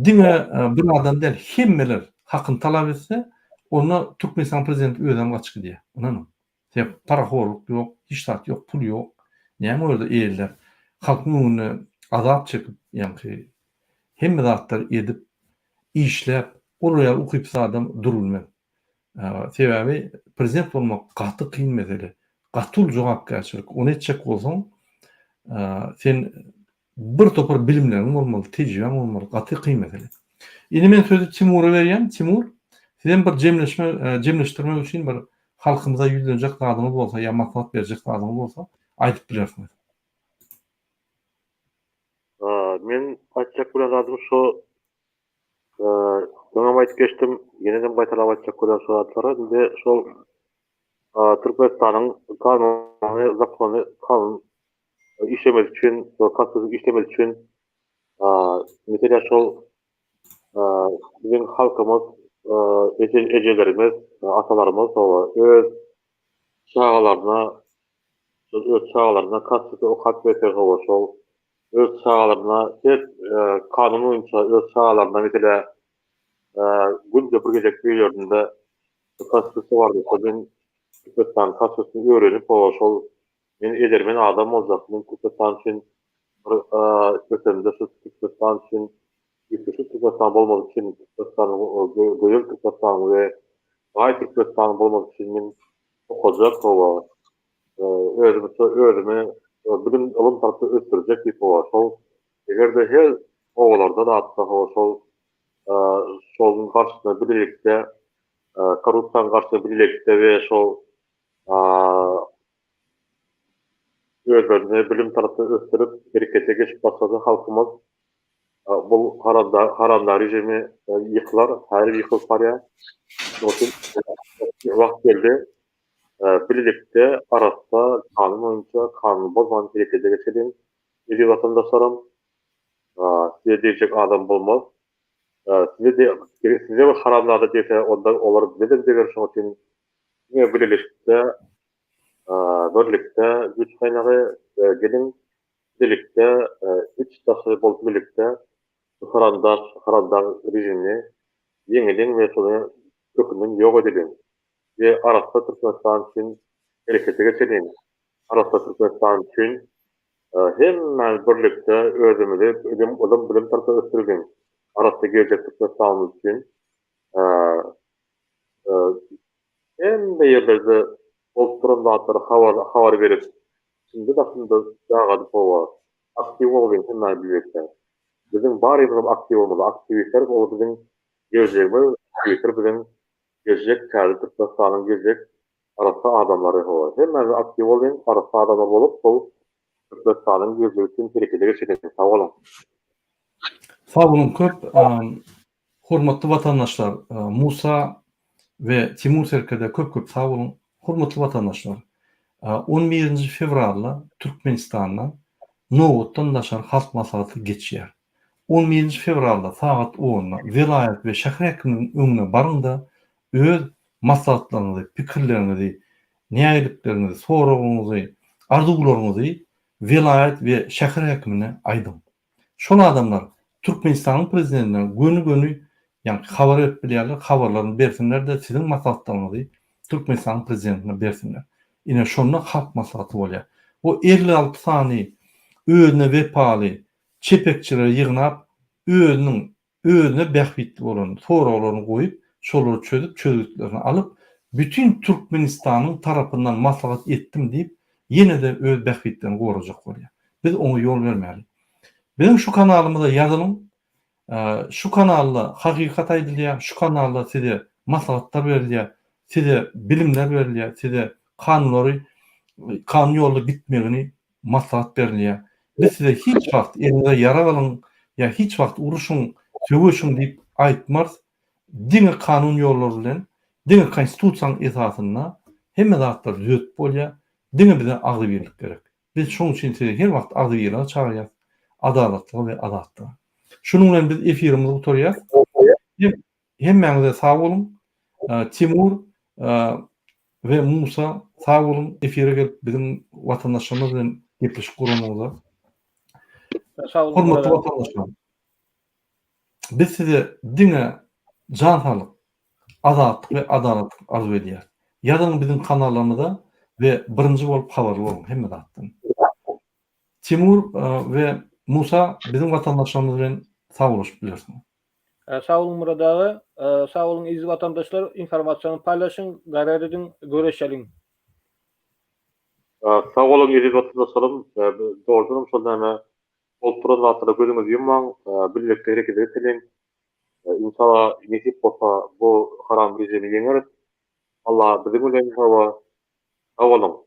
diňe bir adam däl, hemmeler hakyny talap etse, onda Türkmenistanyň prezidenti özem gaçyp gidýär. Ynanyň. Sebäp parahorluk ýok, hiç zat ýok, pul ýok. Näme o ýerde eýeller halkyň öňünde azap çekip, ýaňky hemme zatlary edip, işläp, Olar ýaly ukypsyz adam durubilmez. Sebäbi prezident bolmak gaty kyn mesele. Gaty uly jogapkärçilik. Ony etjek bolsaň, sen bir topar bilimleriň bolmaly, tejribäň bolmaly. Gaty kyn mesele. Indi men sözi Timura berýän. Timur, sizem bir jemleşme, jemleşdirmek üçin bir halkymyza ýüzlenjek zadyňyz bolsa ýa maslahat berjek zadyňyz bolsa aýdyp bilersiňiz. Men aýtjak bolan zadym şu, Öňem aýdyp geçdim, ýenedem gaýtalap aýtjak bolýan şu zatlary. Indi şol Türkmenistanyň kanuny, zakony, kanun işlemesi üçin, konstitusiýa işlemesi üçin meselä şol biziň halkymyz, ejelerimiz, atalarymyz öz çagalaryna şol öz çagalaryna konstitusiýa okap berse hawa şol öz çagalaryna her kanun boýunça öz çagalaryna meselä günde bir gezek öýlerinde konstitusiýa bar diýse men Türkmenistanyň konstitusiýasyny öwrenip hawa şol men edermen adam boljak men Türkmenistan üçin bir ösemde şu Türkmenistan üçin üýtgeşik Türkmenistan bolmazy üçin Türkmenistanyň gözel Türkmenistanyň we baý Türkmenistanyň bolmazy üçin men okajak hawa özümi özümi bilim ylym tarapdan ösdürjek diýip hawa şol egerde her obalarda zatda hawa şol şonuň garşysyna bilelikde korrupsiýanyň garşysyna bilelikde we şol özlerini bilim tarapdan ösdürip herekete geçip başlasa halkymyz bu haramdag režimi ýykylar häzir ýykylyp barýar şonuň üçin wagt geldi Birlikde arassa kanun boýunça kanuny bozman herekete geçeliň eziz watandaşlarym. Size degjek adam bolmaz. Size size bir haramzada degse onda olar bizedem deger şoň üçin diňe bileleşikde birlikde güýç gaýnagy geliň birlikde iç daşy bolup birlikde bu haramdag haramdag režimini ýeňeliň we şony kökünden ýok edeliň. We arassa Türkmenistan üçin herekete geçeliň. Arassa Türkmenistan üçin hemmämiz birlikde özümizi ilim, ylym, bilim tarapdan ösdüreliň. Arassa geljek Türkmenistanymyz üçin hemme ýerlerde bolup duran zatlary habar habar berip, içinde daşynda dagadyp howa aktiw bolalyň hemmämiz birlikde. Biziň barymyzam aktiw bolmaly. Aktiwistler ol biziň geljegimiz, aktiwistler biziň Geljek täze Türkmenistanyň geljek arassa adamlary hawa hemmämiz aktiw bolyň arassa adamlar bolup şol Türkmenistanyň geljegi üçin herekete geçeliň sag boluň. Sag boluň köp hormatly watandaşlar Musa we Timur serkerde köp köp sag boluň hormatly watandaşlar on birinji fewralda Türkmenistanda nobatdan daşary halk maslahaty geçýär On birinji fewralda sagat onda welaýat we şäher häkimliginiň öňüne baryň-da, öz maslahatlaryňyzy, pikirleriňizi, nägilikleriňizi, soragyňyzy, arzuwlaryňyzy welaýat we şäher häkimine aýdyň. Şol adamlar Türkmenistanyň prezidentine göni-göni ýaňky habar berip bilýärler, habarlaryny bersinler-de, siziň maslahatlaryňyzy Türkmenistanyň prezidentine bersinler. Ine, şonda halk maslahaty bolýar. O 56 sany özüne wepaly çepekçileri ýygnap, özüniň özüne bähbitli bolan soraglaryny goýup, şolary çözüp, çözgütlerini alyp, bütin Türkmenistanyň tarapyndan maslahat etdim diýip, ýene-de öz bähbitlerini gorajak bolýar. Biz oňa ýol bermäli. Biziň şu kanalymyza ýazylyň. Şu kanalda hakykat aýdylýar, şu kanalda size maslahatlar berilýär, size bilimler berilýär, size kanunlary, kanun ýolda gitmegini maslahat berilýär. Biz size hiç wagt eliňize ýarag alyň ýa hiç wagt uruşyň, söweşiň diýip aýtmarys. Diňe kanun ýollary bilen, diňe konstitusiýanyň esasynda hemme zatlary düzetip bolýar. Diňe bize agzybirlik gerek. Biz şoň üçin sizi her wagt agzybirlige çagyrýas, adalatlyga we azatlyga. Şunuň bilen biz efirimizi gutarýas. Hemmäňize sag boluň. Timur we Musa sag boluň efire gelip biziň watandaşlarymyz bilen gepleşik guranyňyza. Sag boluň. Hormatly watandaşlar. Biz size diňe jan saglyk, azatlyk we adalatlyk arzuw edýäris. Ýazyň biziň kanallarymyza we birinji bolup habarly boluň hemme zatdan. Timur we Musa biziň watandaşlarymyz bilen sag bolaşyp bilersiňiz. Sag boluň Myrat aga. Sag boluň eziz watandaşlar. Informasiýany paýlaşyň, gaýrat ediň, göreşeliň. Sag boluň eziz watandaşlarym. Dogrudanam şol näme bolup duran zatlara gözüňizi ýummaň, birlikde hereket eteliň. Inşallah nesip bolsa bu haram rejimi ýeňeris. Allah biziň bilen hawa. Sag boluň.